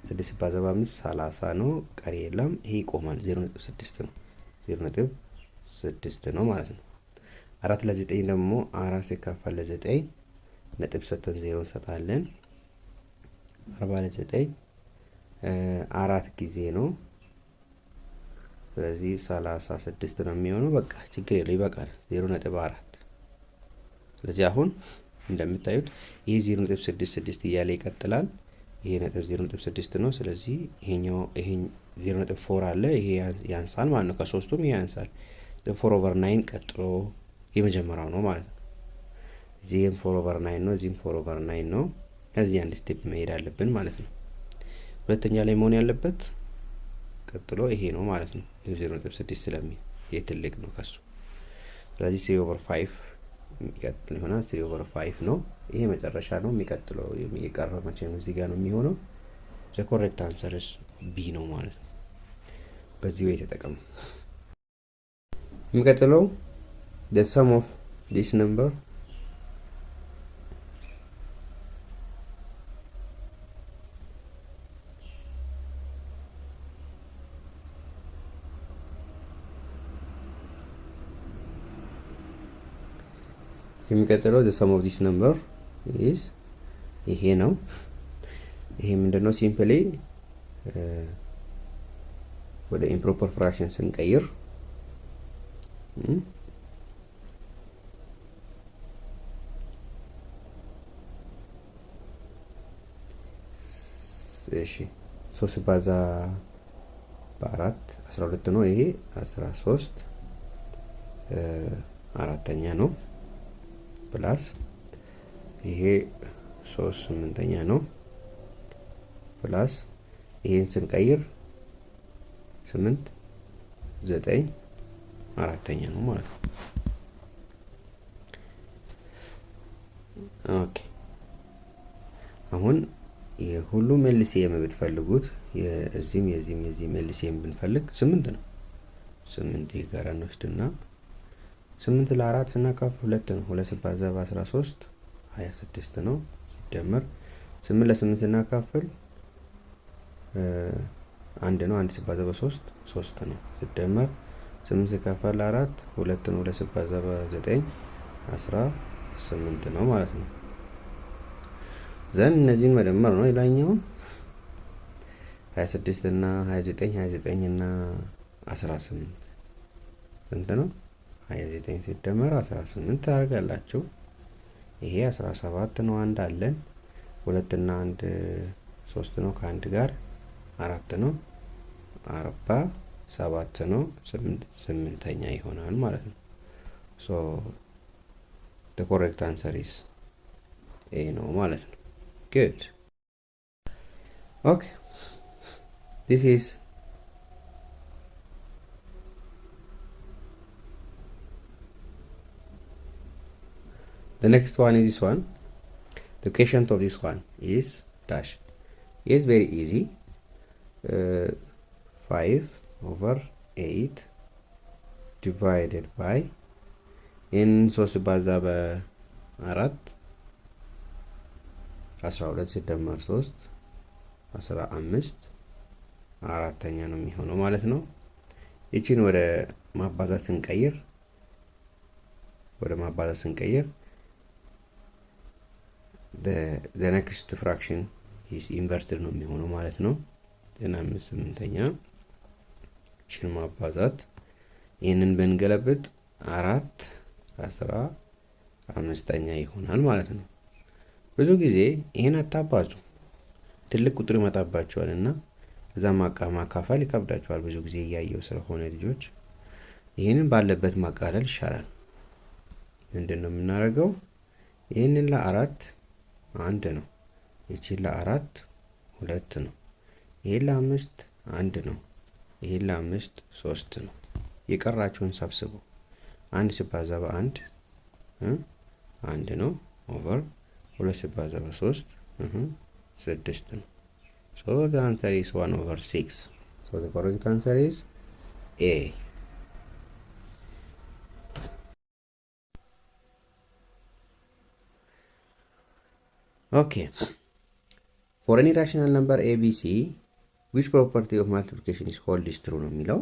ስድስት ሲባዛ በአምስት 30 ነው። ቀሪ የለም። ይሄ ይቆማል። 0.6 ነው። 0.6 ነው ማለት ነው። አራት ለዘጠኝ ደግሞ አራት ሲካፈል ለዘጠኝ ነጥብ ሰተን ዜሮ እንሰጣለን። 40 ለዘጠኝ አራት ጊዜ ነው። ስለዚህ 36 ነው የሚሆነው። በቃ ችግር የለው፣ ይበቃል። 0.4። ስለዚህ አሁን እንደምታዩት ይሄ 0.66 እያለ ይቀጥላል። ይሄ ነጥብ 0.6 ነው። ስለዚህ ይሄኛው ይሄ 0.4 አለ። ይሄ ያንሳል ማለት ነው። ከሶስቱም ይሄ ያንሳል። 4 over 9 ቀጥሎ የመጀመሪያው ነው ማለት ነው። እዚህም 4 over 9 ነው። እዚህም 4 over 9 ነው። ከዚህ አንድ step መሄድ አለብን ማለት ነው። ሁለተኛ ላይ መሆን ያለበት ቀጥሎ ይሄ ነው ማለት ነው። 0.6 ስለሚል ይሄ ትልቅ ነው ከሱ። ስለዚህ 3 over 5 የሚቀጥል ይሆናል። 3 over 5 ነው። ይሄ መጨረሻ ነው። የሚቀጥለው የቀረው መቼ ነው? እዚህ ጋር ነው የሚሆነው። The correct answer is B ነው ማለት ነው። በዚህ way ተጠቀሙ። የሚቀጥለው the sum of this number የሚቀጥለው the sum of this number is ይሄ ነው። ይሄ ምንድነው? Simply ወደ improper fraction ስንቀይር እሺ ሶስት ሲባዛ በአራት 12 ነው። ይሄ 13 አራተኛ ነው plus ይሄ ሶስት ስምንተኛ ነው plus ይሄን ስንቀይር ስምንት ዘጠኝ አራተኛ ነው ማለት ነው። Okay, አሁን የሁሉም LCM ብትፈልጉት የዚህም የዚህም የዚህም LCM ብንፈልግ ስምንት ነው። ስምንት የጋራ እንወስድና ስምንት ለአራት ስናካፍል ሁለት ነው። ሁለት ሲባዛ በ13 26 ነው። ሲደመር ስምንት ለስምንት ስናካፍል አንድ ነው። አንድ ሲባዛ በሶስት ሶስት ነው። ሲደመር ስምንት ሲካፈል ለአራት ሁለት ነው። ሁለት ሲባዛ በዘጠኝ 18 ነው ማለት ነው። Then እነዚህን መደመር ነው። ሌላኛውን 26 እና 29፣ 29 እና 18 ስንት ነው? 29 ሲደመር 18 ታደርጋላችሁ። ይሄ 17 ነው። አንድ አለን። ሁለት እና አንድ ሶስት ነው። ከአንድ ጋር አራት ነው። 47 ነው። ስምንተኛ ይሆናል ማለት ነው። So the correct answer is A ነው ማለት ነው። Good. Okay, this is the next one is this one. The quotient of this one is dash. It's very easy. 5 over 8 divided by ይህን ሶስት ሲባዛ በአራት 12 ሲደመር 3 15 አራተኛ ነው የሚሆነው ማለት ነው። ይቺን ወደ ማባዛት ስንቀይር the next fraction is inverted ነው የሚሆነው ማለት ነው። ዘጠና አምስት ስምንተኛ ይችን ማባዛት ይህንን ብንገለብጥ አራት አስራ አምስተኛ ይሆናል ማለት ነው። ብዙ ጊዜ ይህን አታባዙ፣ ትልቅ ቁጥር ይመጣባቸዋል እና እዛ ማካፈል ይከብዳቸዋል። ብዙ ጊዜ እያየው ስለሆነ ልጆች ይህንን ባለበት ማቃለል ይሻላል። ምንድን ነው የምናደርገው? ይህንን ለአራት አንድ ነው። ይቺን ለአራት ሁለት ነው። ይህን ለአምስት አንድ ነው። ይህን ለአምስት ሶስት ነው። የቀራችሁን ሰብስቡ። አንድ ሲባዛ በአንድ አንድ ነው over ሁለት ሲባዛ በሶስት ስድስት ነው። So the answer is 1 over 6. So the correct answer is A. Okay, for any rational number a, b, c, which property of multiplication is hold is true ነው የሚለው።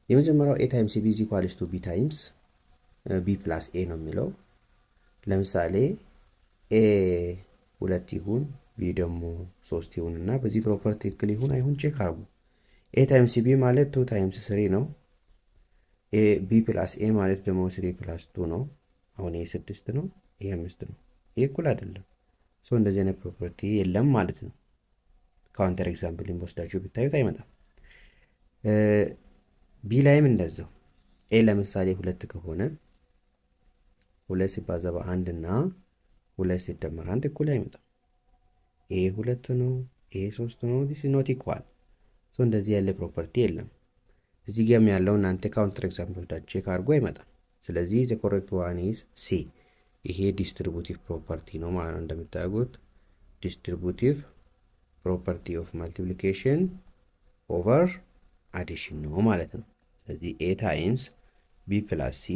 የመጀመሪያው a times b is equals to b times b plus a ነው የሚለው። ለምሳሌ a ሁለት ይሁን b ደግሞ ሶስት ይሁን እና በዚህ property ትክክል ይሁን አይሁን check አድርጉ። a times b ማለት two times three ነው። b plus a ማለት ደግሞ three plus two ነው። አሁን ይሄ ስድስት ነው፣ ይሄ አምስት ነው። ይሄ እኩል አይደለም። So እንደዚህ አይነት property የለም ማለት ነው። Counter example ወስዳችሁ ብታዩት አይመጣም። B ላይም እንደዛው a ለምሳሌ ሁለት ከሆነ ሁለት ሲባዛ በአንድ እና ሁለት ሲደመር አንድ እኩል አይመጣም። ይሄ ሁለት ነው፣ ይሄ ሶስት ነው። This is not equal. So እንደዚህ ያለ property የለም። እዚህ ጋም ያለው እናንተ counter example ወስዳችሁ check አድርጎ አይመጣም። ስለዚህ the correct one is C። ይሄ distributive property ነው ማለት ነው። እንደምታዩት distributive property of multiplication over addition ነው ማለት ነው። ስለዚህ A times B plus C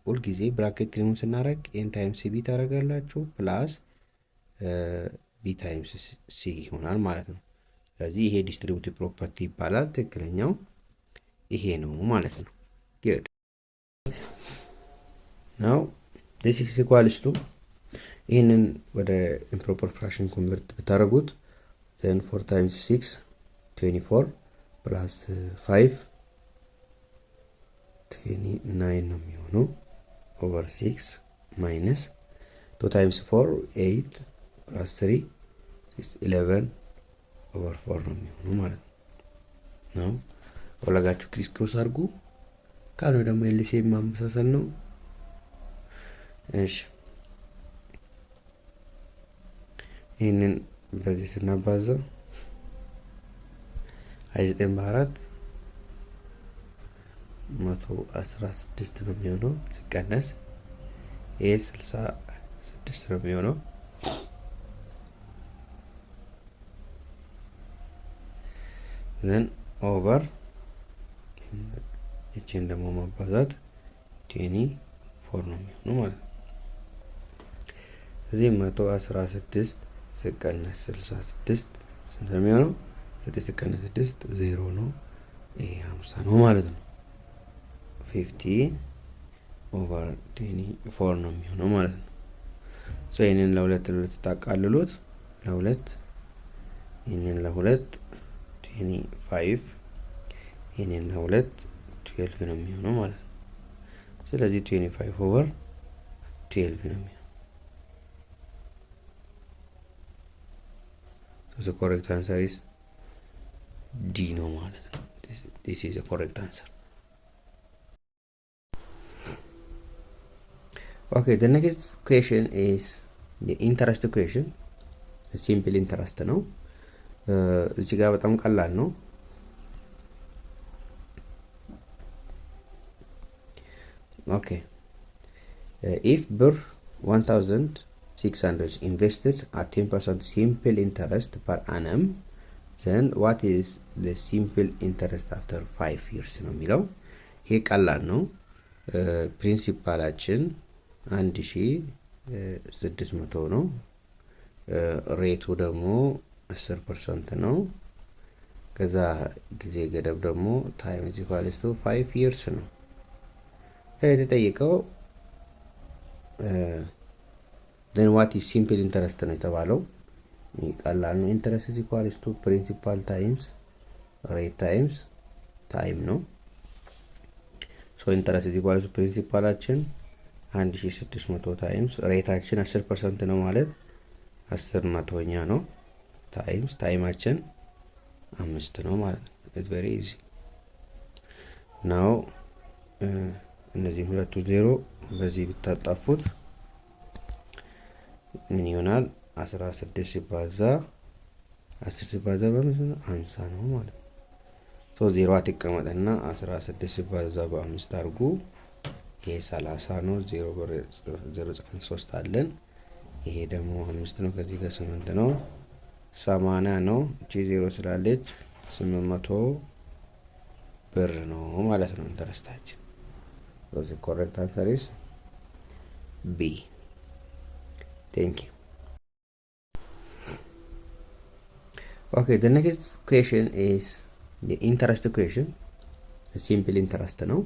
ሁልጊዜ ብራኬት ሪሙቭ ስናደርግ A ን times B ታደርጋላችሁ plus B times C ይሆናል ማለት ነው። ስለዚህ ይሄ distributive property ይባላል። ትክክለኛው ይሄ ነው ማለት ነው። Good. Now this is equals to ይህንን ወደ improper fraction convert ብታደርጉት then 4 times 6, 24 plus 5, 29 ነው የሚሆነው over 6 minus 2 times 4, 8 plus 3, 11 over 4 ነው የሚሆነው ማለት ነው። ከፈለጋችሁ criss cross አድርጉ፣ ካልሆነ ደግሞ LCM ማመሳሰል ነው። እሺ ይህንን በዚህ ስናባዛ 29 በአራት 116 ነው የሚሆነው። ሲቀነስ ይሄ 66 ነው የሚሆነው። Then over ይችን ደግሞ ማባዛት 24 ነው የሚሆነው ማለት ነው። እዚህ 116 ሲቀነስ 66 ስንት ነው የሚሆነው? ስድስት ሲቀነስ ስድስት ዜሮ ነው። ይሄ 50 ነው ማለት ነው። 50 over 24 ነው የሚሆነው ማለት ነው። So ይህንን ለሁለት ለሁለት ታቃልሉት ለሁለት ይህንን ለሁለት 25 ይህንን ለሁለት 12 ነው የሚሆነው ማለት ነው። ስለዚህ 25 over 12 ነው የሚሆነው። So the correct answer is D ነው ማለት ነው። This is the correct answer. Okay, the next question is the interest question. Simple interest ነው። እዚህ ጋር በጣም ቀላል ነው። Okay, if ብር 1600 invested at 10% simple interest per annum, then what is the simple interest after 5 years ነው የሚለው። ይሄ ቀላል ነው። Principal ኣችን 1600 ነው። Rate ኡ ደግሞ 10% ነው። ከዛ ጊዜ ገደብ ደግሞ time is equals to 5 years ነው። የተጠየቀው then what is simple interest ነው የተባለው። ቀላል ነው። Interest is equals to principal times rate times time ነው። So interest is equals to principal ኣችን 1600 times rate ኣችን 10% ነው ማለት 10 መቶኛ ነው times time ኣችን አምስት ነው ማለት ነው። It's very easy now። እነዚህን ሁለቱ ዜሮ በዚህ ብታጣፉት ምን ይሆናል? 16 ሲባዛ 10 ሲባዛ በአምስት 50 ነው ማለት ነው። So ዜሮ አትቀመጥና 16 ሲባዛ በአምስት አድርጉ። ይሄ 30 ነው። ዜሮ ዜሮ ጽፈን ሶስት አለን። ይሄ ደግሞ አምስት ነው። ከዚህ ጋር ስምንት ነው። 80 ነው። እቺ ዜሮ ስላለች 800 ብር ነው ማለት ነው interest ኣችን። The correct answer is B. Thank you. Okay, the next question is the interest question. Simple interest ነው።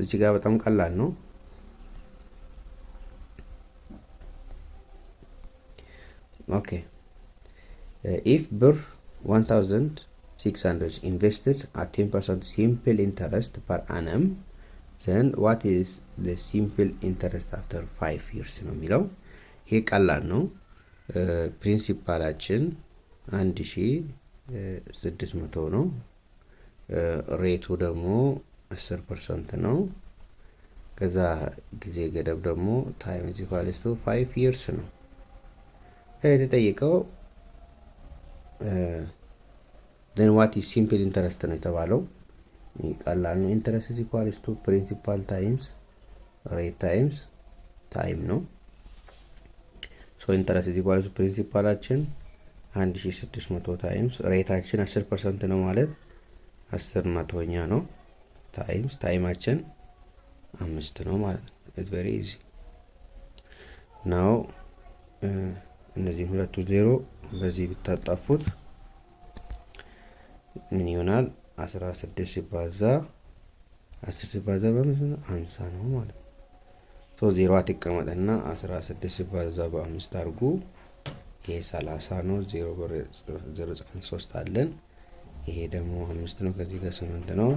እዚህ ጋር በጣም ቀላል ነው። Okay, if ብር 1600 invested at 10% simple interest per annum, then what is the simple interest after 5 years ነው የሚለው። ይሄ ቀላል ነው። Principal ኣችን 1600 ነው። Rate ኡ ደግሞ 10% ነው። ከዛ ጊዜ ገደብ ደግሞ time is equals to 5 years ነው። የተጠየቀው then what is simple interest ነው የተባለው። ቀላል ነው። Interest is equals to principal times rate times time ነው። So interest is equals to principal ኣችን 1600 times rate ኣችን 10% ነው ማለት 10 መቶኛ ነው times time ኣችን አምስት ነው ማለት ነው። It's very easy now። እነዚህን ሁለቱ ዜሮ በዚህ ብታጣፉት ምን ይሆናል? 16 ሲባዛ 10 ሲባዛ በአምስት 50 ነው ማለት ነው። So ዜሮዋ ትቀመጥና 16 ሲባዛ በአምስት አድርጉ። ይሄ 30 ነው። ዜሮ ዜሮ ጽፈን ሶስት አለን። ይሄ ደግሞ አምስት ነው። ከዚህ ጋር ስምንት ነው።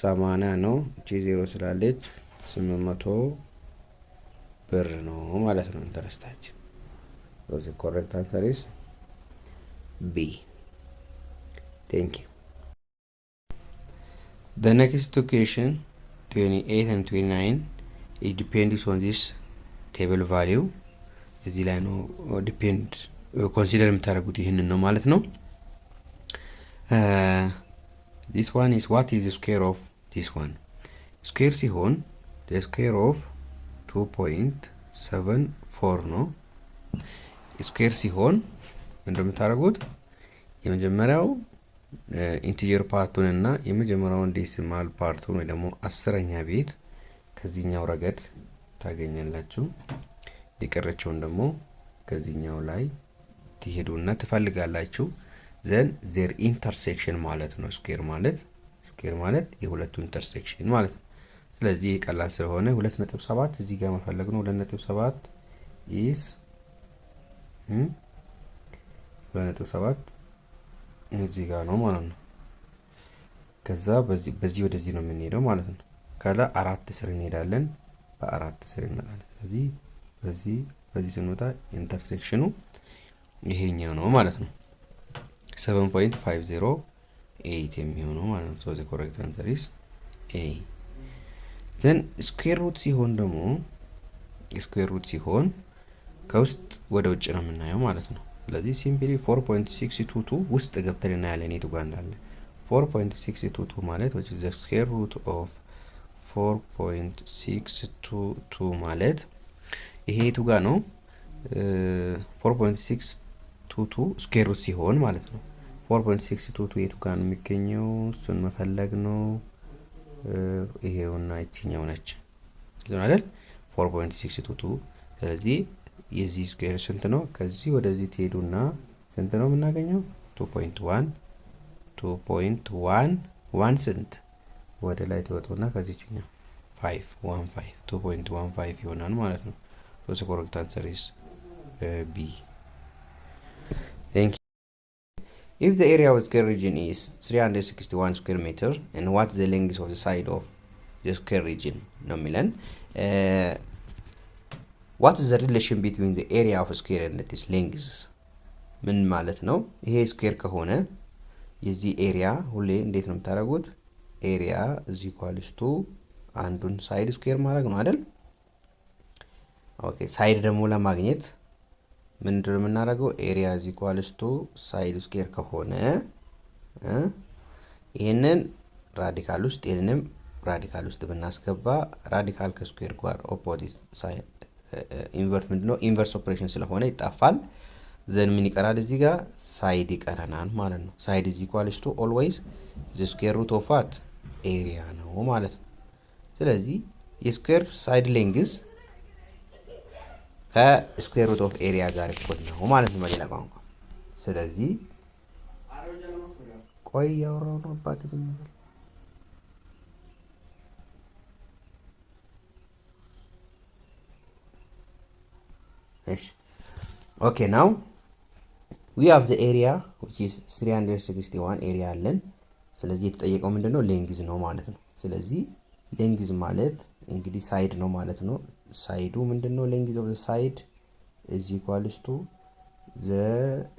80 ነው። እቺ ዜሮ ስላለች 800 ብር ነው ማለት ነው interest ኣችን። So correct answer is B። Thank you። The next two question, 28 and 29, it depends on this table value። እዚህ ላይ ነው depend consider የምታደርጉት ይህንን ነው ማለት ነው። This one is, what is square of this one? Square ሲሆን square of 2.74 ነው። Square ሲሆን እንደምታደርጉት የመጀመሪያው integer part ኡን እና የመጀመሪያውን decimal part ኡን ወይ ደግሞ አስረኛ ቤት ከዚህኛው ረገድ ታገኛላችሁ። የቀረችውን ደግሞ ከዚህኛው ላይ ትሄዱና ትፈልጋላችሁ። Then their intersection ማለት ነው። Square ማለት የሁለቱ intersection ማለት ነው። ስለዚህ ቀላል ስለሆነ 2.7 እዚህ ጋር መፈለግ ነው። 2.7 is 2.7 እዚህ ጋር ነው ማለት ነው። ከዛ በዚህ ወደዚህ ነው የምንሄደው ማለት ነው። ከላ አራት ስር እንሄዳለን፣ በአራት ስር እንመጣለን። ስለዚህ በዚህ ስንመጣ intersection ኑ ይሄኛው ነው ማለት ነው። 7.508 የሚሆነው ማለት ነው። So the correct answer is A። Then square root ሲሆን ደግሞ square root ሲሆን ከውስጥ ወደ ውጭ ነው የምናየው ማለት ነው። ስለዚህ simply 4.622 ውስጥ ገብተን እናያለን የቱ ጋር እንዳለ። 4.622 ማለት the square root of 4.622 ማለት ይሄ የቱ ጋር ነው? 4.622 square root ሲሆን ማለት ነው። 4.622 የቱ ጋር ነው የሚገኘው? እሱን መፈለግ ነው። ይሄውና ይችኛው ነች አይደል? 4.622። ስለዚህ የዚህ square ስንት ነው? ከዚህ ወደዚህ ትሄዱና ስንት ነው የምናገኘው? 2.1 2.1 1 ስንት ወደ ላይ ትወጡና ከዚህኛው 5 1 5 2.15 ይሆናል ማለት ነው። So the correct answer is B። Thank. If the area of square region is 361 square meter and what is the length of the side of the square region ነው የሚለን። What is the relation between the area of square and its length? ምን ማለት ነው? ይሄ square ከሆነ የዚህ area ሁሌ እንዴት ነው የምታደርጉት? Area is equals to አንዱን side square ማድረግ ነው አይደል? Okay, side ደግሞ ለማግኘት ምንድን ነው የምናደርገው? Area is equals to side square ከሆነ ይህንን radical ውስጥ ይህንንም radical ውስጥ ብናስገባ radical ከ square ጋር opposite invert ምንድነው inverse operation ስለሆነ ይጣፋል። Then ምን ይቀራል? እዚህ ጋር side ይቀረናል ማለት ነው። Side is equals to always the square root of what? Area ነው ማለት ነው። ስለዚህ የ square side length ከ square root of area ጋር እኩል ነው ማለት ነው በሌላ ቋንቋ። ስለዚህ ቆይ እያወራሁ ነው አባቴ፣ ዝም በል። እሺ፣ okay, now we have the area, which is 361 area አለን። ስለዚህ የተጠየቀው ምንድነው? Length ነው ማለት ነው። ስለዚህ length ማለት እንግዲህ side ነው ማለት ነው። Side ኡ ምንድነው? Length of the side is equals to the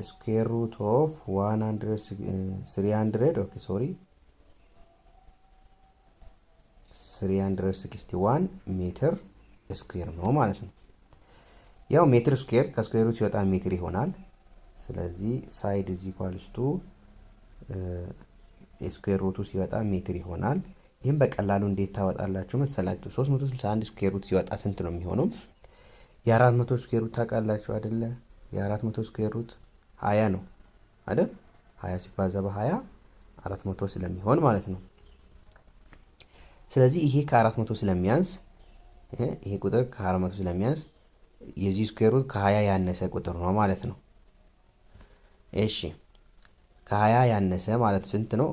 square root of 100 300, okay, sorry, 361 meter square ነው ማለት ነው። ያው ሜትር square ከ square root ሲወጣ ሜትር ይሆናል። ስለዚህ side is equals to square root ኡ ሲወጣ ሜትር ይሆናል። ይህም በቀላሉ እንዴት ታወጣላችሁ መሰላችሁ? 361 square root ሲወጣ ስንት ነው የሚሆነው? የ400 square root ታውቃላችሁ አይደለ? የ400 square root 20 ነው አይደል? 20 ሲባዛ በ20 400 ስለሚሆን ማለት ነው። ስለዚህ ይሄ ከ400 ስለሚያንስ፣ ይሄ ቁጥር ከ400 ስለሚያንስ የዚህ square root ከ20 ያነሰ ቁጥር ነው ማለት ነው። እሺ፣ ከ20 ያነሰ ማለት ስንት ነው?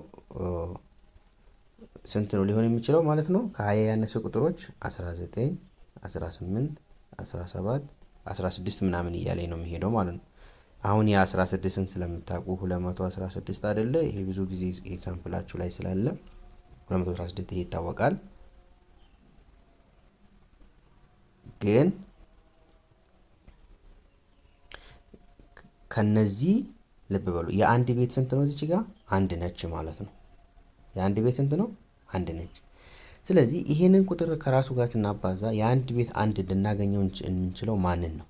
ስንት ነው ሊሆን የሚችለው ማለት ነው? ከ20 ያነሰ ቁጥሮች 19፣ 18፣ 17፣ 16 ምናምን እያለኝ ነው የሚሄደው ማለት ነው። አሁን የ16ን ስለምታውቁ 216 አይደለ? ይሄ ብዙ ጊዜ example ኣችሁ ላይ ስላለ 216 ይሄ ይታወቃል። ግን ከነዚህ ልብ በሉ፣ የአንድ ቤት ስንት ነው? እዚች ጋር አንድ ነች ማለት ነው። የአንድ ቤት ስንት ነው? አንድ ነች። ስለዚህ ይሄንን ቁጥር ከራሱ ጋር ስናባዛ የአንድ ቤት አንድ ልናገኘው የምንችለው ማንን ነው?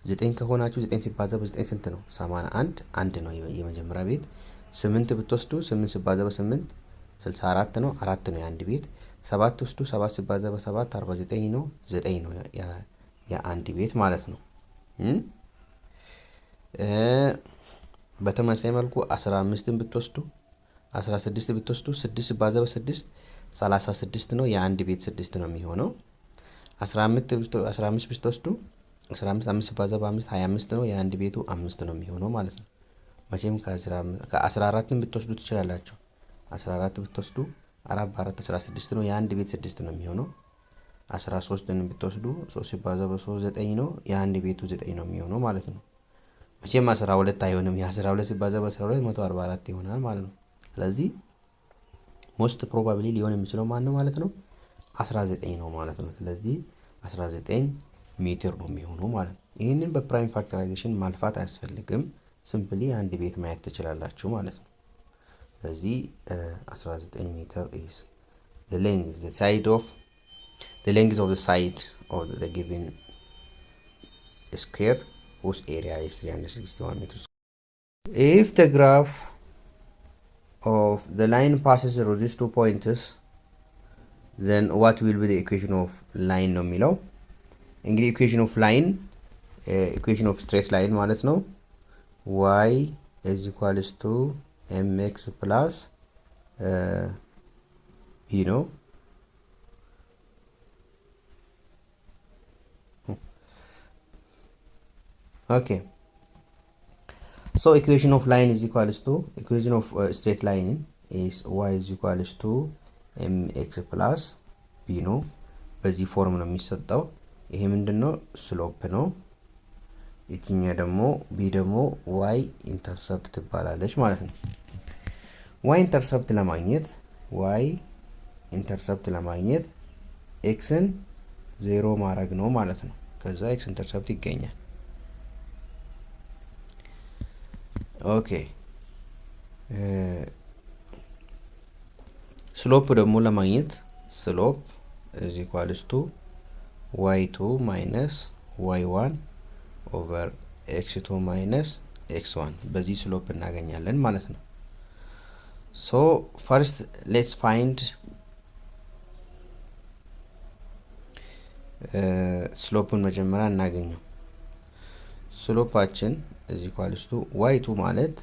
ዘጠኝ ከሆናችሁ ዘጠኝ ሲባዛ በዘጠኝ ስንት ነው? 81፣ አንድ ነው የመጀመሪያ ቤት። ስምንት ብትወስዱ ስምንት ሲባዛ በስምንት 64 ነው፣ አራት ነው የአንድ ቤት። ሰባት ወስዱ፣ ሰባት ሲባዛ በሰባት 49 ነው፣ ዘጠኝ ነው የአንድ ቤት ማለት ነው። በተመሳሳይ መልኩ 15ን ብትወስዱ፣ 16 ብትወስዱ፣ ስድስት ሲባዛ በስድስት 36 ነው፣ የአንድ ቤት ስድስት ነው የሚሆነው። 15 ብትወስዱ 15፣ አምስት ሲባዛ በአምስት 25 ነው፣ የአንድ ቤቱ አምስት ነው የሚሆነው ማለት ነው። መቼም ከ14ን ብትወስዱ ትችላላችሁ። 14 ብትወስዱ አራት በአራት 16 ነው፣ የአንድ ቤት ስድስት ነው የሚሆነው። 13ን ብትወስዱ ሶስት ሲባዛ በሶስት ዘጠኝ ነው፣ የአንድ ቤቱ ዘጠኝ ነው የሚሆነው ማለት ነው። መቼም 12 አይሆንም። የ12 ሲባዛ በ12 144 ይሆናል ማለት ነው። ስለዚህ most probably ሊሆን የሚችለው ማን ነው ማለት ነው? 19 ነው ማለት ነው። ስለዚህ 19 ሜትር ነው የሚሆነው ማለት ነው። ይህንን በ prime factorization ማልፋት አያስፈልግም። Simply አንድ ቤት ማየት ትችላላችሁ ማለት ነው። ስለዚህ 19 ሜትር is the length the side of the length of the side of the given square whose area is 361 meters. If the graph of the line passes through these two points, then what will be the equation of line ነው የሚለው። እንግዲህ equation of line፣ equation of straight line ማለት ነው፣ y is equals to mx plus b ነው። Okay, so equation of line is equals to, equation of straight line is y is equals to mx plus b ነው። በዚህ form ነው የሚሰጠው። ይሄ ምንድን ነው? Slope ነው። ይችኛ ደግሞ b ደግሞ y intercept ትባላለች ማለት ነው። y intercept ለማግኘት x ን ዜሮ ማድረግ ነው ማለት ነው። ከዛ x intercept ይገኛል። Okay, slope ደግሞ ለማግኘት slope is equals to y two minus y one over x two minus x one፣ በዚህ slope እናገኛለን ማለት ነው። So first let's find slope ኡን መጀመሪያ እናገኘው። Slope ኣችን is equals to y two ማለት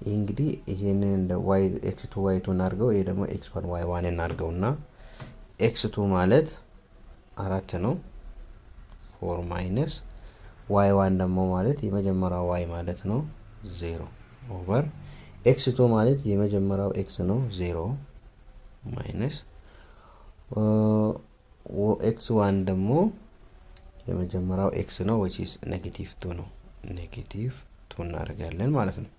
ይህ እንግዲህ ይሄንን እንደ y x two y two እናድርገው። ይሄ ደግሞ x one y one እናድርገው እና x two ማለት አራት ነው። Four minus y one ደግሞ ማለት የመጀመሪያው y ማለት ነው፣ zero over x two ማለት የመጀመሪያው x ነው፣ zero minus x one ደግሞ የመጀመሪያው x ነው፣ which is negative two ነው። Negative two እናደርጋለን ማለት ነው።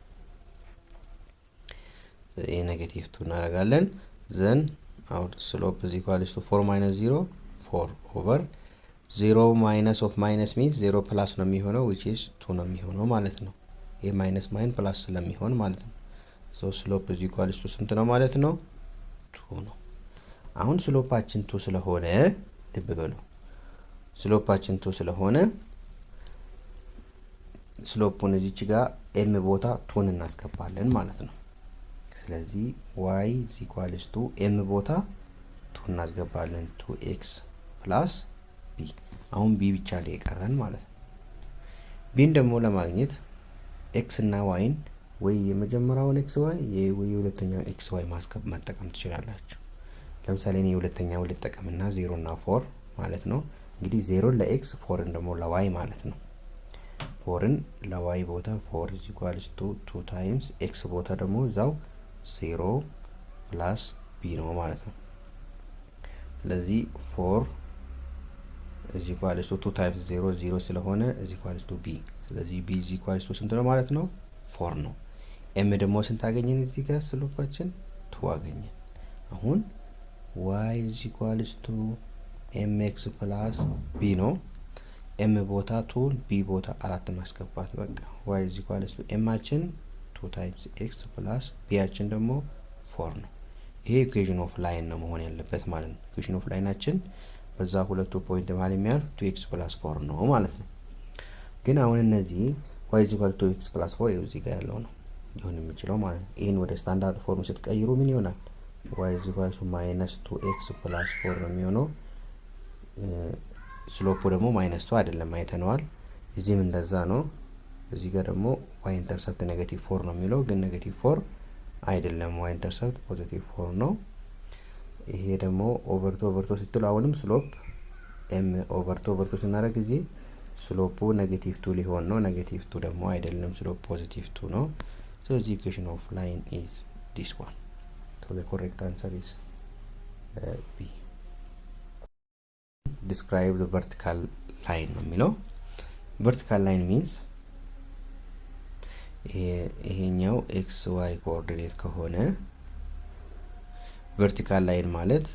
ይህ negative two እናደርጋለን። Then our slope is equals to four minus zero, four over zero minus of minus means zero plus ነው የሚሆነው፣ which is two ነው የሚሆነው ማለት ነው። ይህ minus minus plus ስለሚሆን ማለት ነው። So slope is equals to ስንት ነው ማለት ነው? Two ነው። አሁን slope ኣችን two ስለሆነ፣ ልብ በሉ፣ slope ኣችን two ስለሆነ Slope ኡን እዚች ጋር m ቦታ two ን እናስገባለን ማለት ነው። ስለዚህ y is equals to m ቦታ two እናስገባለን፣ two x plus b። አሁን b ብቻ ነው የቀረን ማለት ነው። b ን ደግሞ ለማግኘት x እና y ን ወይ የመጀመሪያውን x y ወይ የሁለተኛውን x y መጠቀም ትችላላችሁ። ለምሳሌ እኔ የሁለተኛውን ልጠቀምና ዜሮ እና four ማለት ነው። እንግዲህ ዜሮን ለ x፣ four ን ደግሞ ለ y ማለት ነው። Four ን ለ y ቦታ four is equals to two times x ቦታ ደግሞ እዛው zero plus b ነው ማለት ነው። ስለዚህ four is equals to two times zero zero ስለሆነ is equals to b። ስለዚህ b is equals to ስንት ነው ማለት ነው? Four ነው። m ደግሞ ስንት አገኘን? እዚህ ጋር slope ኣችን two አገኘን። አሁን y is equals to m x plus b ነው። m ቦታ two፣ b ቦታ አራት ማስገባት በቃ። y is equals to m ኣችን two times x plus b ያችን ደግሞ four ነው። ይሄ equation of line ነው መሆን ያለበት ማለት ነው። Equation of line ኣችን በዛ ሁለቱ point መሀል የሚያልፍ two x plus four ነው ማለት ነው። ግን አሁን እነዚህ y is equal two x plus four ይኸው እዚህ ጋር ያለው ነው ሊሆን የሚችለው ማለት ነው። ይህን ወደ standard form ስትቀይሩ ምን ይሆናል? y is equal to minus two x plus four ነው የሚሆነው። Slope ኡ ደግሞ minus two አይደለም፣ አይተነዋል። እዚህም እንደዛ ነው። እዚህ ጋር ደግሞ y intercept negative four ነው የሚለው፣ ግን negative four አይደለም። y intercept positive four ነው። ይሄ ደግሞ over two over two ስትሉ አሁንም slope m over two over two ስናደርግ እዚህ slope ኡ negative two ሊሆን ነው። Negative two ደግሞ አይደለም፣ slope positive two ነው። ስለዚህ equation of line is this one. So the correct answer is B. Describe the vertical line ነው የሚለው። Vertical line means ይሄኛው x y coordinate ከሆነ vertical line ማለት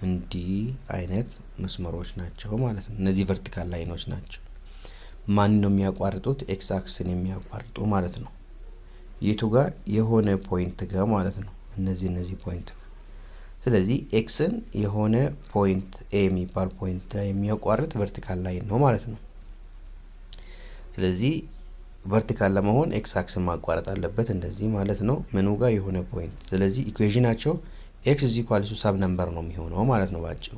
እንዲህ አይነት መስመሮች ናቸው ማለት ነው። እነዚህ vertical line ኖች ናቸው። ማን ነው የሚያቋርጡት? X axis ን የሚያቋርጡ ማለት ነው። የቱ ጋር? የሆነ point ጋር ማለት ነው። እነዚህ point ጋር። ስለዚህ x ን የሆነ point A የሚባል point ላይ የሚያቋርጥ vertical line ነው ማለት ነው። ስለዚህ vertical ለመሆን x axis ን ማቋረጥ አለበት እንደዚህ ማለት ነው። ምኑ ጋር? የሆነ point። ስለዚህ equation ኣቸው x is equal to some number ነው የሚሆነው ማለት ነው ባጭሩ።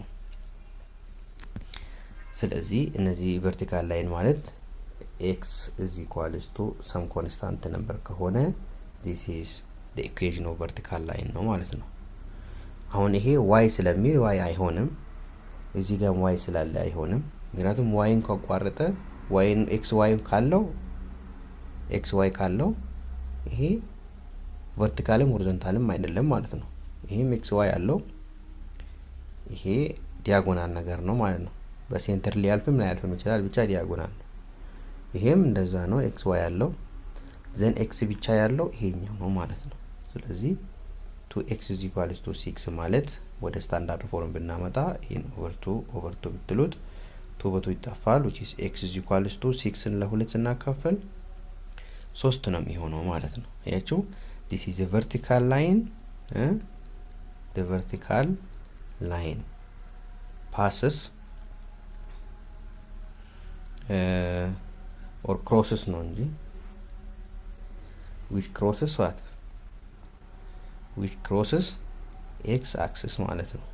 ስለዚህ እነዚህ vertical line ማለት x is equals to some constant number ከሆነ this is the equation of vertical line ነው ማለት ነው። አሁን ይሄ y ስለሚል y አይሆንም። እዚህ ጋር y ስላለ አይሆንም። ምክንያቱም y ን ካቋረጠ y ን x y ካለው፣ x y ካለው ይሄ vertical ም horizontal ም አይደለም ማለት ነው። ይሄም x y አለው፣ ይሄ diagonal ነገር ነው ማለት ነው። በ center ሊያልፍም ላያልፍም ይችላል፣ ብቻ diagonal ነው። ይሄም እንደዛ ነው፣ x y ያለው። Then x ብቻ ያለው ይሄኛው ነው ማለት ነው። ስለዚህ two x is equals to six ማለት ወደ standard form ብናመጣ ይህን over two over two ብትሉት two በ two ይጠፋል። Which is x is equals to six ን ለሁለት ስናካፍል ሶስት ነው የሚሆነው ማለት ነው። አያችሁ፣ this is vertical line. The vertical line passes or crosses ነው እንጂ፣ which crosses what? Which crosses x axis ማለት ነው፣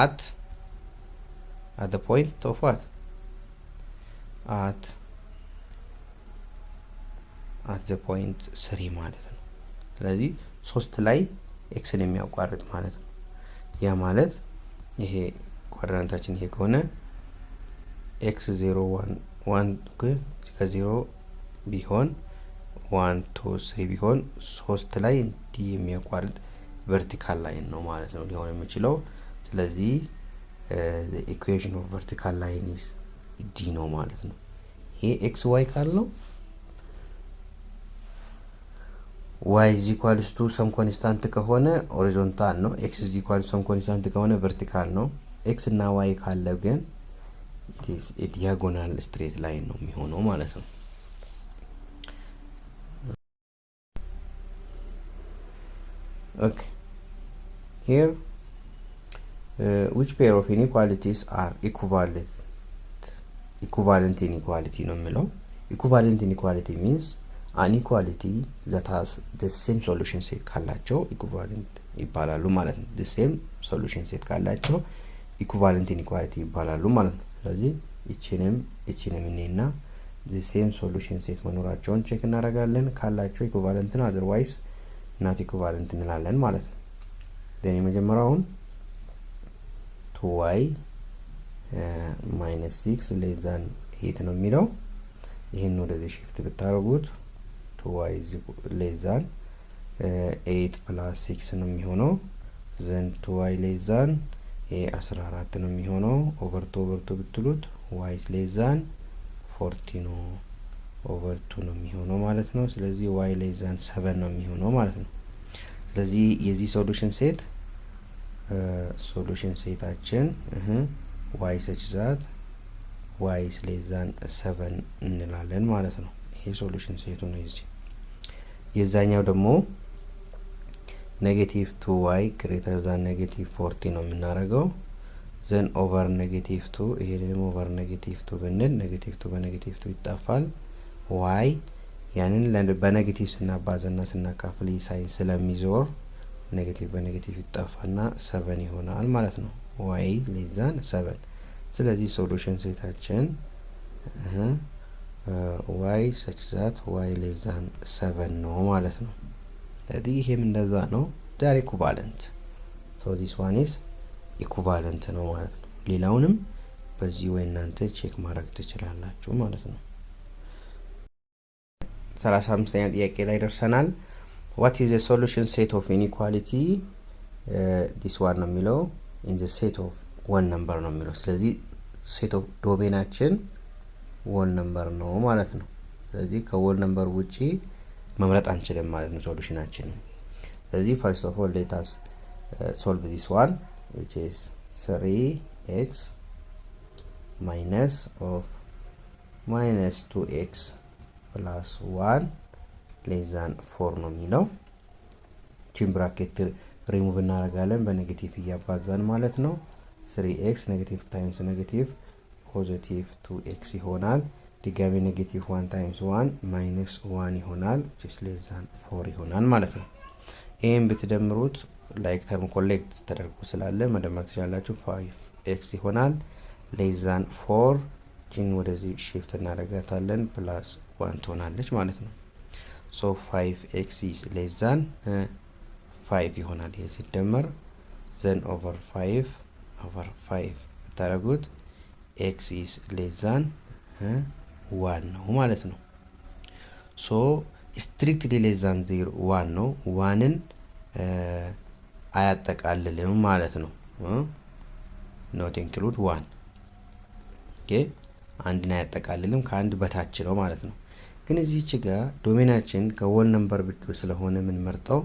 at the point of what? At the point three ማለት ነው። ስለዚህ ሶስት ላይ x ን የሚያቋርጥ ማለት ነው። ያ ማለት ይሄ quadrant ኣችን ይሄ ከሆነ x zero one one ከ ዜሮ ቢሆን one two three ቢሆን ሶስት ላይ እንዲህ የሚያቋርጥ vertical line ነው ማለት ነው ሊሆን የሚችለው። ስለዚህ equation of vertical line is D ነው ማለት ነው። ይሄ x y ካለው y is equals to some constant ከሆነ horizontal ነው። x is equals some constant ከሆነ vertical ነው። x እና y ካለ ግን diagonal straight line ነው የሚሆነው ማለት ነው። Okay, here, which pair of inequalities are equivalent? Equivalent inequality ነው የሚለው። Equivalent inequality means an equality that has the same solution set ካላቸው equivalent ይባላሉ ማለት ነው። The same solution set ካላቸው equivalent inequality ይባላሉ ማለት ነው። ስለዚህ ይችንም ይችንም እኔና the same solution set መኖራቸውን check እናደርጋለን። ካላቸው equivalent ነው፣ otherwise not equivalent እንላለን ማለት ነው። Then የመጀመሪያውን two y minus six less than 8 ነው የሚለው። ይህን ወደዚህ shift ብታደርጉት two y less than 8 plus six ነው የሚሆነው። Then two y less than ይሄ 14 ነው የሚሆነው። Over two over two ብትሉት y less than 14 over two ነው የሚሆነው ማለት ነው። ስለዚህ y less than 7 ነው የሚሆነው ማለት ነው። ስለዚህ የዚህ solution set ኣችን y such that y less than 7 እንላለን ማለት ነው። ይሄ solution set ኡ ነው የዚህ። የዛኛው ደግሞ negative two y greater than negative 14 ነው የምናደርገው። Then over negative two፣ ይሄንንም over negative two ብንል negative two በ negative two ይጠፋል። y ያንን በ negative ስናባዛና ስናካፍል sign ስለሚዞር negative በ negative ይጠፋና 7 ይሆናል ማለት ነው። y less than 7። ስለዚህ solution set ኣችን y such that y less than 7 ነው ማለት ነው። ስለዚህ ይሄም እንደዛ ነው። They're equivalent, so this one is equivalent ነው ማለት ነው። ሌላውንም በዚህ ወይ እናንተ check ማድረግ ትችላላችሁ ማለት ነው። 35ኛ ጥያቄ ላይ ደርሰናል። What is solution set of inequality this one ነው የሚለው፣ in the set of whole number ነው የሚለው። ስለዚህ set of domain ኣችን whole number ነው ማለት ነው። ስለዚህ ከ whole number ውጪ መምረጥ አንችልም ማለት ነው solution ኣችንን። ስለዚህ first of all, let us solve this one, which is 3 x minus of minus 2 x plus 1 less than 4 ነው የሚለው። ቺን ብራኬት ሪሙቭ እናደርጋለን በ negative እያባዛን ማለት ነው። 3 x negative times negative positive 2 x ይሆናል። ድጋሚ negative 1 times 1 minus 1 ይሆናል። Which less than 4 ይሆናል ማለት ነው። ይህም ብትደምሩት like term collect ተደርጎ ስላለ መደመር ትችላላችሁ። 5 x ይሆናል less than 4፣ ቺን ወደዚህ shift እናደርጋታለን፣ plus 1 ትሆናለች ማለት ነው። So 5 x is less than 5 ይሆናል። ይሄ ሲደመር then over 5 over 5 ብታደርጉት x is less than 1 ነው ማለት ነው። So strictly less than 0 1 ነው። One ን አያጠቃልልም ማለት ነው። Not include 1, okay፣ አንድን አያጠቃልልም፣ ከአንድ በታች ነው ማለት ነው። ግን እዚች ጋር domain ኣችን ከ whole number ስለሆነ የምንመርጠው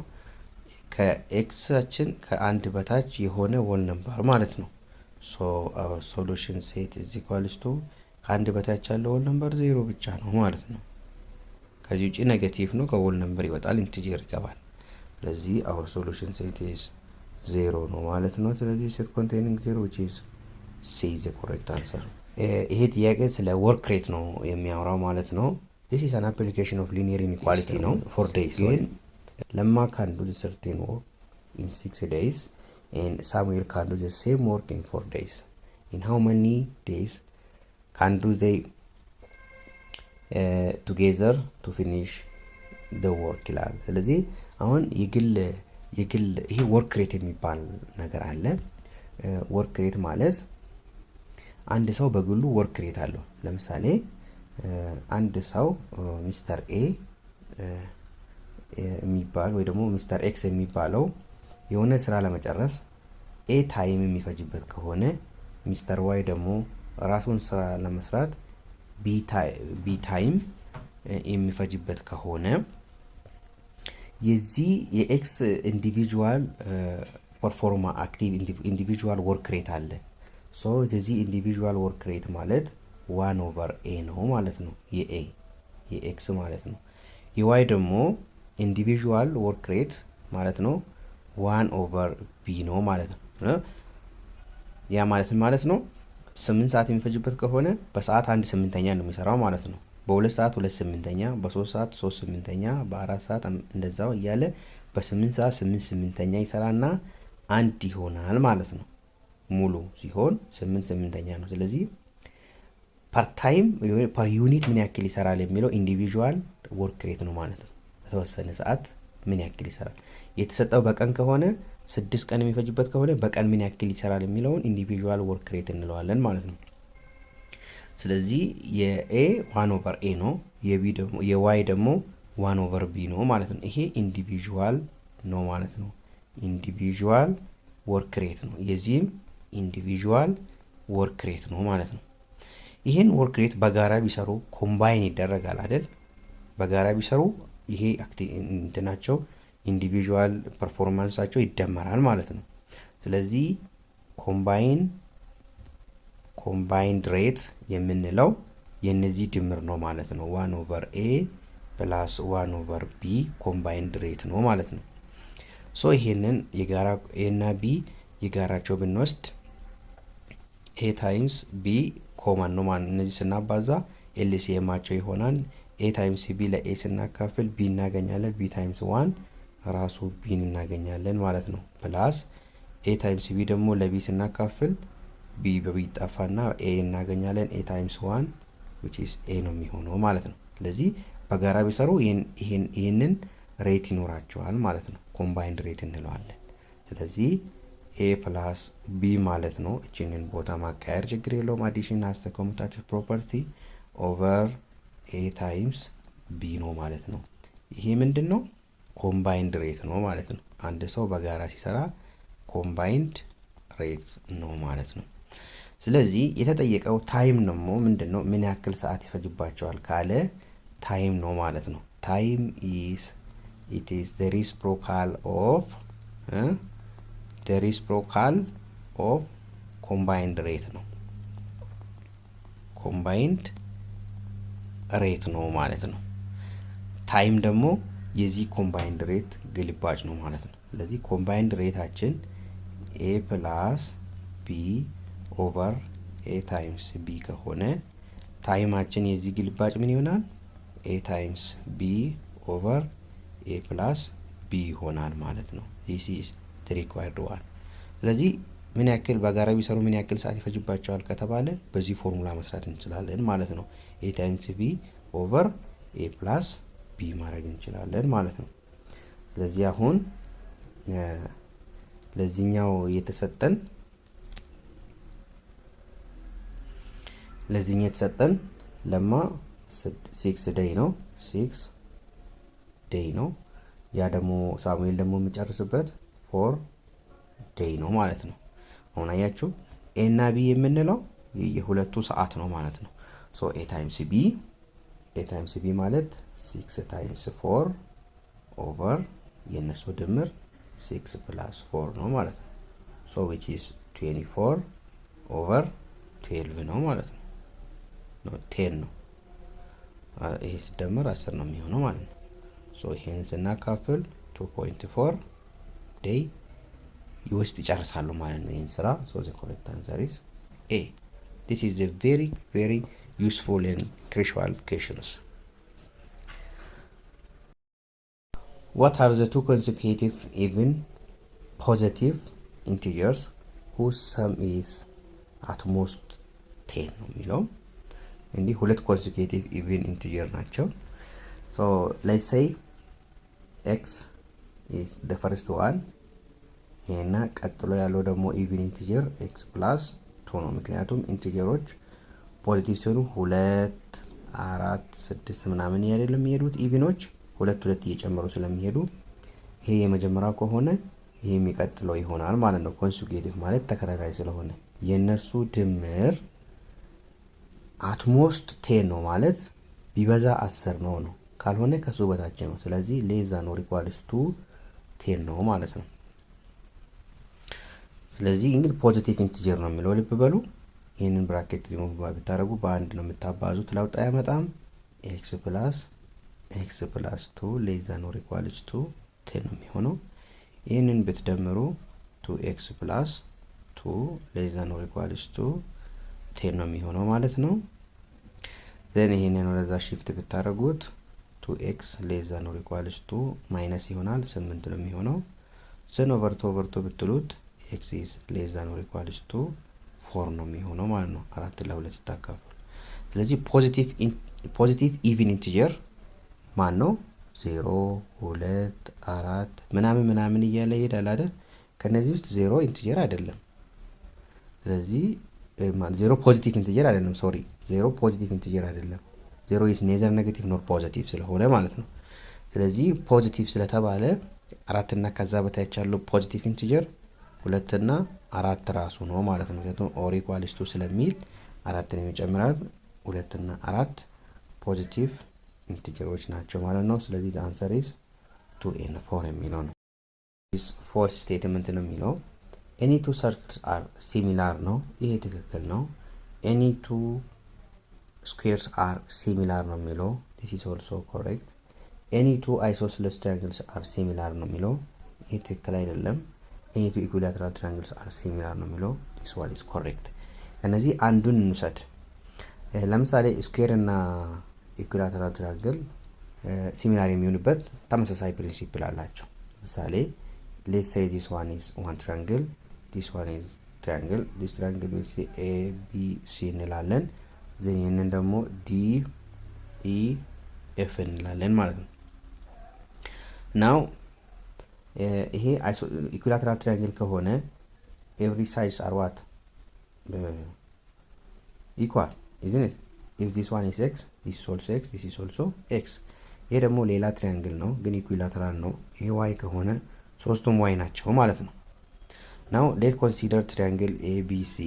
ከ x ኣችን ከአንድ በታች የሆነ whole number ማለት ነው። So our solution set is equals to ከአንድ በታች ያለው whole number 0 ብቻ ነው ማለት ነው። ከዚህ ውጭ negative ነው፣ ከ whole number ይወጣል፣ integer ይገባል። ስለዚህ our solution set is 0 ነው ማለት ነው። ስለዚህ set containing 0, which is C, the correct answer። ይሄ ጥያቄ ስለ work rate ነው የሚያወራው ማለት ነው። This is an application of linear inequality ነው። 4 days ግን ለማ can do certain work in 6 days and Samuel can do the same work in 4 days. In how many days can do they together to finish the work ይላል። ስለዚህ አሁን የግል ይሄ work rate የሚባል ነገር አለ። Work rate ማለት አንድ ሰው በግሉ work rate አለው። ለምሳሌ አንድ ሰው Mister A የሚባል ወይ ደግሞ Mister X የሚባለው የሆነ ስራ ለመጨረስ A time የሚፈጅበት ከሆነ፣ Mister Y ደግሞ ራሱን ስራ ለመስራት B time የሚፈጅበት ከሆነ፣ የዚህ የ X individual performa active individual work rate አለ። So የዚህ individual work rate ማለት one over A ነው ማለት ነው። የ A የ X ማለት ነው። የ Y ደግሞ individual work rate ማለት ነው one over B ነው ማለት ነው። ያ ማለት ማለት ነው 8 ሰዓት የሚፈጅበት ከሆነ በሰዓት አንድ ስምንተኛ ነው የሚሰራው ማለት ነው። በሁለት ሰዓት ሁለት ስምንተኛ፣ በሶስት ሰዓት ሶስት ስምንተኛ፣ በአራት ሰዓት እንደዛው እያለ በስምንት ሰዓት ስምንት ስምንተኛ ይሰራና አንድ ይሆናል ማለት ነው። ሙሉ ሲሆን ስምንት ስምንተኛ ነው። ስለዚህ per time per unit ምን ያክል ይሰራል የሚለው individual work rate ነው ማለት ነው። በተወሰነ ሰዓት ምን ያክል ይሰራል። የተሰጠው በቀን ከሆነ፣ ስድስት ቀን የሚፈጅበት ከሆነ በቀን ምን ያክል ይሰራል የሚለውን individual work rate እንለዋለን ማለት ነው። ስለዚህ የ A one over A ነው፣ የ B ደግሞ የ Y ደግሞ one over B ነው ማለት ነው። ይሄ individual ነው ማለት ነው። Individual work rate ነው። የዚህም individual work rate ነው ማለት ነው። ይህን work rate በጋራ ቢሰሩ combine ይደረጋል አይደል? በጋራ ቢሰሩ ይሄ እንትናቸው individual performance ኣቸው ይደመራል ማለት ነው። ስለዚህ combined rate የምንለው የነዚህ ድምር ነው ማለት ነው። One over A plus one over B combined rate ነው ማለት ነው። So ይሄንን የጋራ A እና B የጋራቸው ብንወስድ A times B common ነው ማለት ነው። እነዚህ ስናባዛ LCM ኣቸው ይሆናል። A times B ለ A ስናካፍል B እናገኛለን። B times one ራሱ B ን እናገኛለን ማለት ነው። Plus A times B ደግሞ ለ B ስናካፍል B በ B ይጠፋና A እናገኛለን። A times one which is A ነው የሚሆነው ማለት ነው። ስለዚህ በጋራ ቢሰሩ ይህንን rate ይኖራቸዋል ማለት ነው። Combined rate እንለዋለን። ስለዚህ A plus B ማለት ነው። እችንን ቦታ ማቀያየር ችግር የለውም። Addition has commutative property over A times B ነው ማለት ነው። ይሄ ምንድን ነው? Combined rate ነው ማለት ነው። አንድ ሰው በጋራ ሲሰራ combined rate ነው ማለት ነው። ስለዚህ የተጠየቀው time ደግሞ ምንድን ነው? ምን ያክል ሰዓት ይፈጅባቸዋል ካለ time ነው ማለት ነው። Time is it is the reciprocal of combined rate ነው። Combined rate ነው ማለት ነው። Time ደግሞ የዚህ combined rate ግልባጭ ነው ማለት ነው። ስለዚህ combined rate ኣችን A plus B over A times B ከሆነ time ኣችን የዚህ ግልባጭ ምን ይሆናል? A times B over A plus B ይሆናል ማለት ነው። This is required one። ስለዚህ ምን ያክል በጋራ ቢሰሩ ምን ያክል ሰዓት ይፈጅባቸዋል ከተባለ በዚህ ፎርሙላ መስራት እንችላለን ማለት ነው። A times B over A plus B ማድረግ እንችላለን ማለት ነው። ስለዚህ አሁን ለዚህኛው የተሰጠን ለማ 6 day ነው፣ 6 day ነው። ያ ደግሞ ሳሙኤል ደግሞ የሚጨርስበት 4 day ነው ማለት ነው። አሁን አያችሁ A እና B የምንለው የሁለቱ ሰዓት ነው ማለት ነው። So A times B, A times B ማለት six times four over የእነሱ ድምር six plus four ነው ማለት ነው። So which is 24 over 12 ነው ማለት ነው። 10 ነው። ይሄ ሲደመር አስር ነው የሚሆነው ማለት ነው። So ይሄን ስናካፍል 2.4 day ውስጥ ይጨርሳሉ ማለት ነው ይህን ስራ። So the correct answer is A። This is a very, very useful and crucial questions. What are the two consecutive even positive integers whose sum is at most 10 ነው የሚለው። እንዲህ ሁለት consecutive even integer ናቸው። So let's say x is the first one፣ ይሄና ቀጥሎ ያለው ደግሞ even integer x plus two ነው። ምክንያቱም integer ኦች positive ሲሆኑ ሁለት፣ አራት፣ ስድስት ምናምን አይደለም የሚሄዱት፣ even ኦች ሁለት ሁለት እየጨመሩ ስለሚሄዱ ይሄ የመጀመሪያው ከሆነ ይሄ የሚቀጥለው ይሆናል ማለት ነው። Consecutive ማለት ተከታታይ ስለሆነ የእነሱ ድምር at most 10 ነው ማለት ቢበዛ አስር ነው ነው፣ ካልሆነ ከሱ በታች ነው። ስለዚህ less than or equals to 10 ነው ማለት ነው። ስለዚህ እንግዲህ positive integer ነው የሚለው ልብ በሉ። ይህንን ብራኬት ሪሙቭ ብታደርጉ በአንድ ነው የምታባዙት፣ ለውጥ አያመጣም። X plus two less than or equals to 10 ነው የሚሆነው። ይህንን ብትደምሩ two x plus two less than or equals to 10 ነው የሚሆነው ማለት ነው። Then ይሄንን ወደዛ shift ብታደርጉት two x less than or equals to minus ይሆናል፣ ስምንት ነው የሚሆነው። Then over two over two ብትሉት x is less than or equals to four ነው የሚሆነው ማለት ነው፣ አራት ለሁለት ስታካፍሉ። ስለዚህ positive even integer ማን ነው? ዜሮ፣ ሁለት፣ አራት ምናምን ምናምን እያለ ይሄዳል አይደል? ከነዚህ ውስጥ ዜሮ integer አይደለም። ስለዚህ ዜሮ positive integer አይደለም። Sorry, ዜሮ positive integer አይደለም። Zero is neither negative nor positive ስለሆነ ማለት ነው። ስለዚህ positive ስለተባለ አራትና ከዛ በታች ያለው positive integer ሁለትና አራት ራሱ ነው ማለት ነው። ምክንያቱም or equals to ስለሚል አራትን ይጨምራል። ሁለትና አራት positive integer ኦች ናቸው ማለት ነው። ስለዚህ answer is two and four የሚለው ነው። False statement ነው የሚለው። Any two circles are similar ነው። ይሄ ትክክል ነው። Any two squares are similar ነው የሚለው። This is also correct። Any two isosceles triangles are similar ነው የሚለው። ይሄ ትክክል አይደለም። Any two equilateral triangles are similar ነው የሚለው። This one is correct። ከነዚህ አንዱን እንውሰድ። ለምሳሌ square እና equilateral triangle similar የሚሆኑበት ተመሳሳይ principle አላቸው። ለምሳሌ let's say this one is one triangle, this one is triangle, this triangle will say A B C እንላለን። Then ይህንን ደግሞ D E F እንላለን ማለት ነው። Now ይሄ equilateral triangle ከሆነ every sides are what? Equal, isn't it? If this one is x, this is also x, this is also x። ይሄ ደግሞ ሌላ triangle ነው ግን equilateral ነው። ይሄ y ከሆነ ሶስቱም y ናቸው ማለት ነው። Now let consider triangle A B C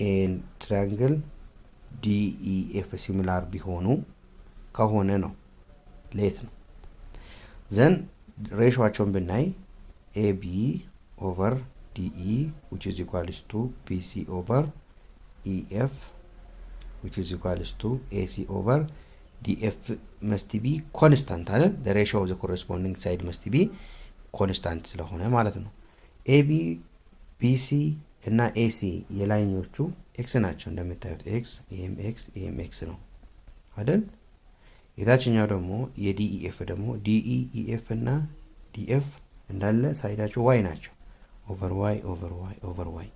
and triangle DEF similar ቢሆኑ ከሆነ ነው let ነው። Then ratio ኣቸውን ብናይ AB over DE which is equals to BC over EF which is equals to AC over DF must be constant አይደል? The ratio of the corresponding side must be constant ስለሆነ ማለት ነው። AB፣ BC እና AC የላይኞቹ x ናቸው እንደምታዩት x፣ ይሄም x፣ ይሄም x ነው አይደል? የታችኛው ደግሞ የ DEF ደግሞ DE፣ EF እና DF እንዳለ side ኣቸው y ናቸው። Over y over y over y።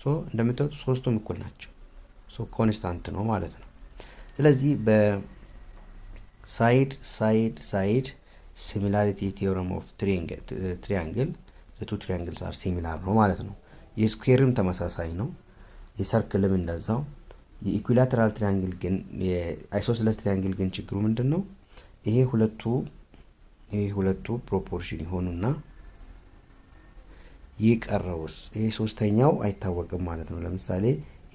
So እንደምታዩት ሶስቱም እኩል ናቸው። So constant ነው ማለት ነው። ስለዚህ በ side side side similarity theorem of triangle two triangles are similar ነው ማለት ነው። የ square ም ተመሳሳይ ነው። የ circle ም እንደዛው። የ equilateral triangle ግን የ isosceles triangle ግን ችግሩ ምንድን ነው? ይሄ ሁለቱ proportion ይሆኑና የቀረውስ ይሄ ሶስተኛው አይታወቅም ማለት ነው። ለምሳሌ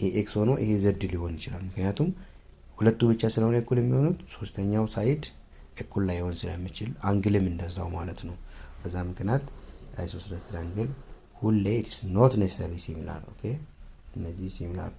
ይሄ x ሆኖ ይሄ z ሊሆን ይችላል። ምክንያቱም ሁለቱ ብቻ ስለሆነ እኩል የሚሆኑት ሶስተኛው side እኩል ላይሆን ስለሚችል angle ም እንደዛው ማለት ነው። በዛ ምክንያት isosceles triangle ሁሌ it's not necessarily similar, okay። እነዚህ similar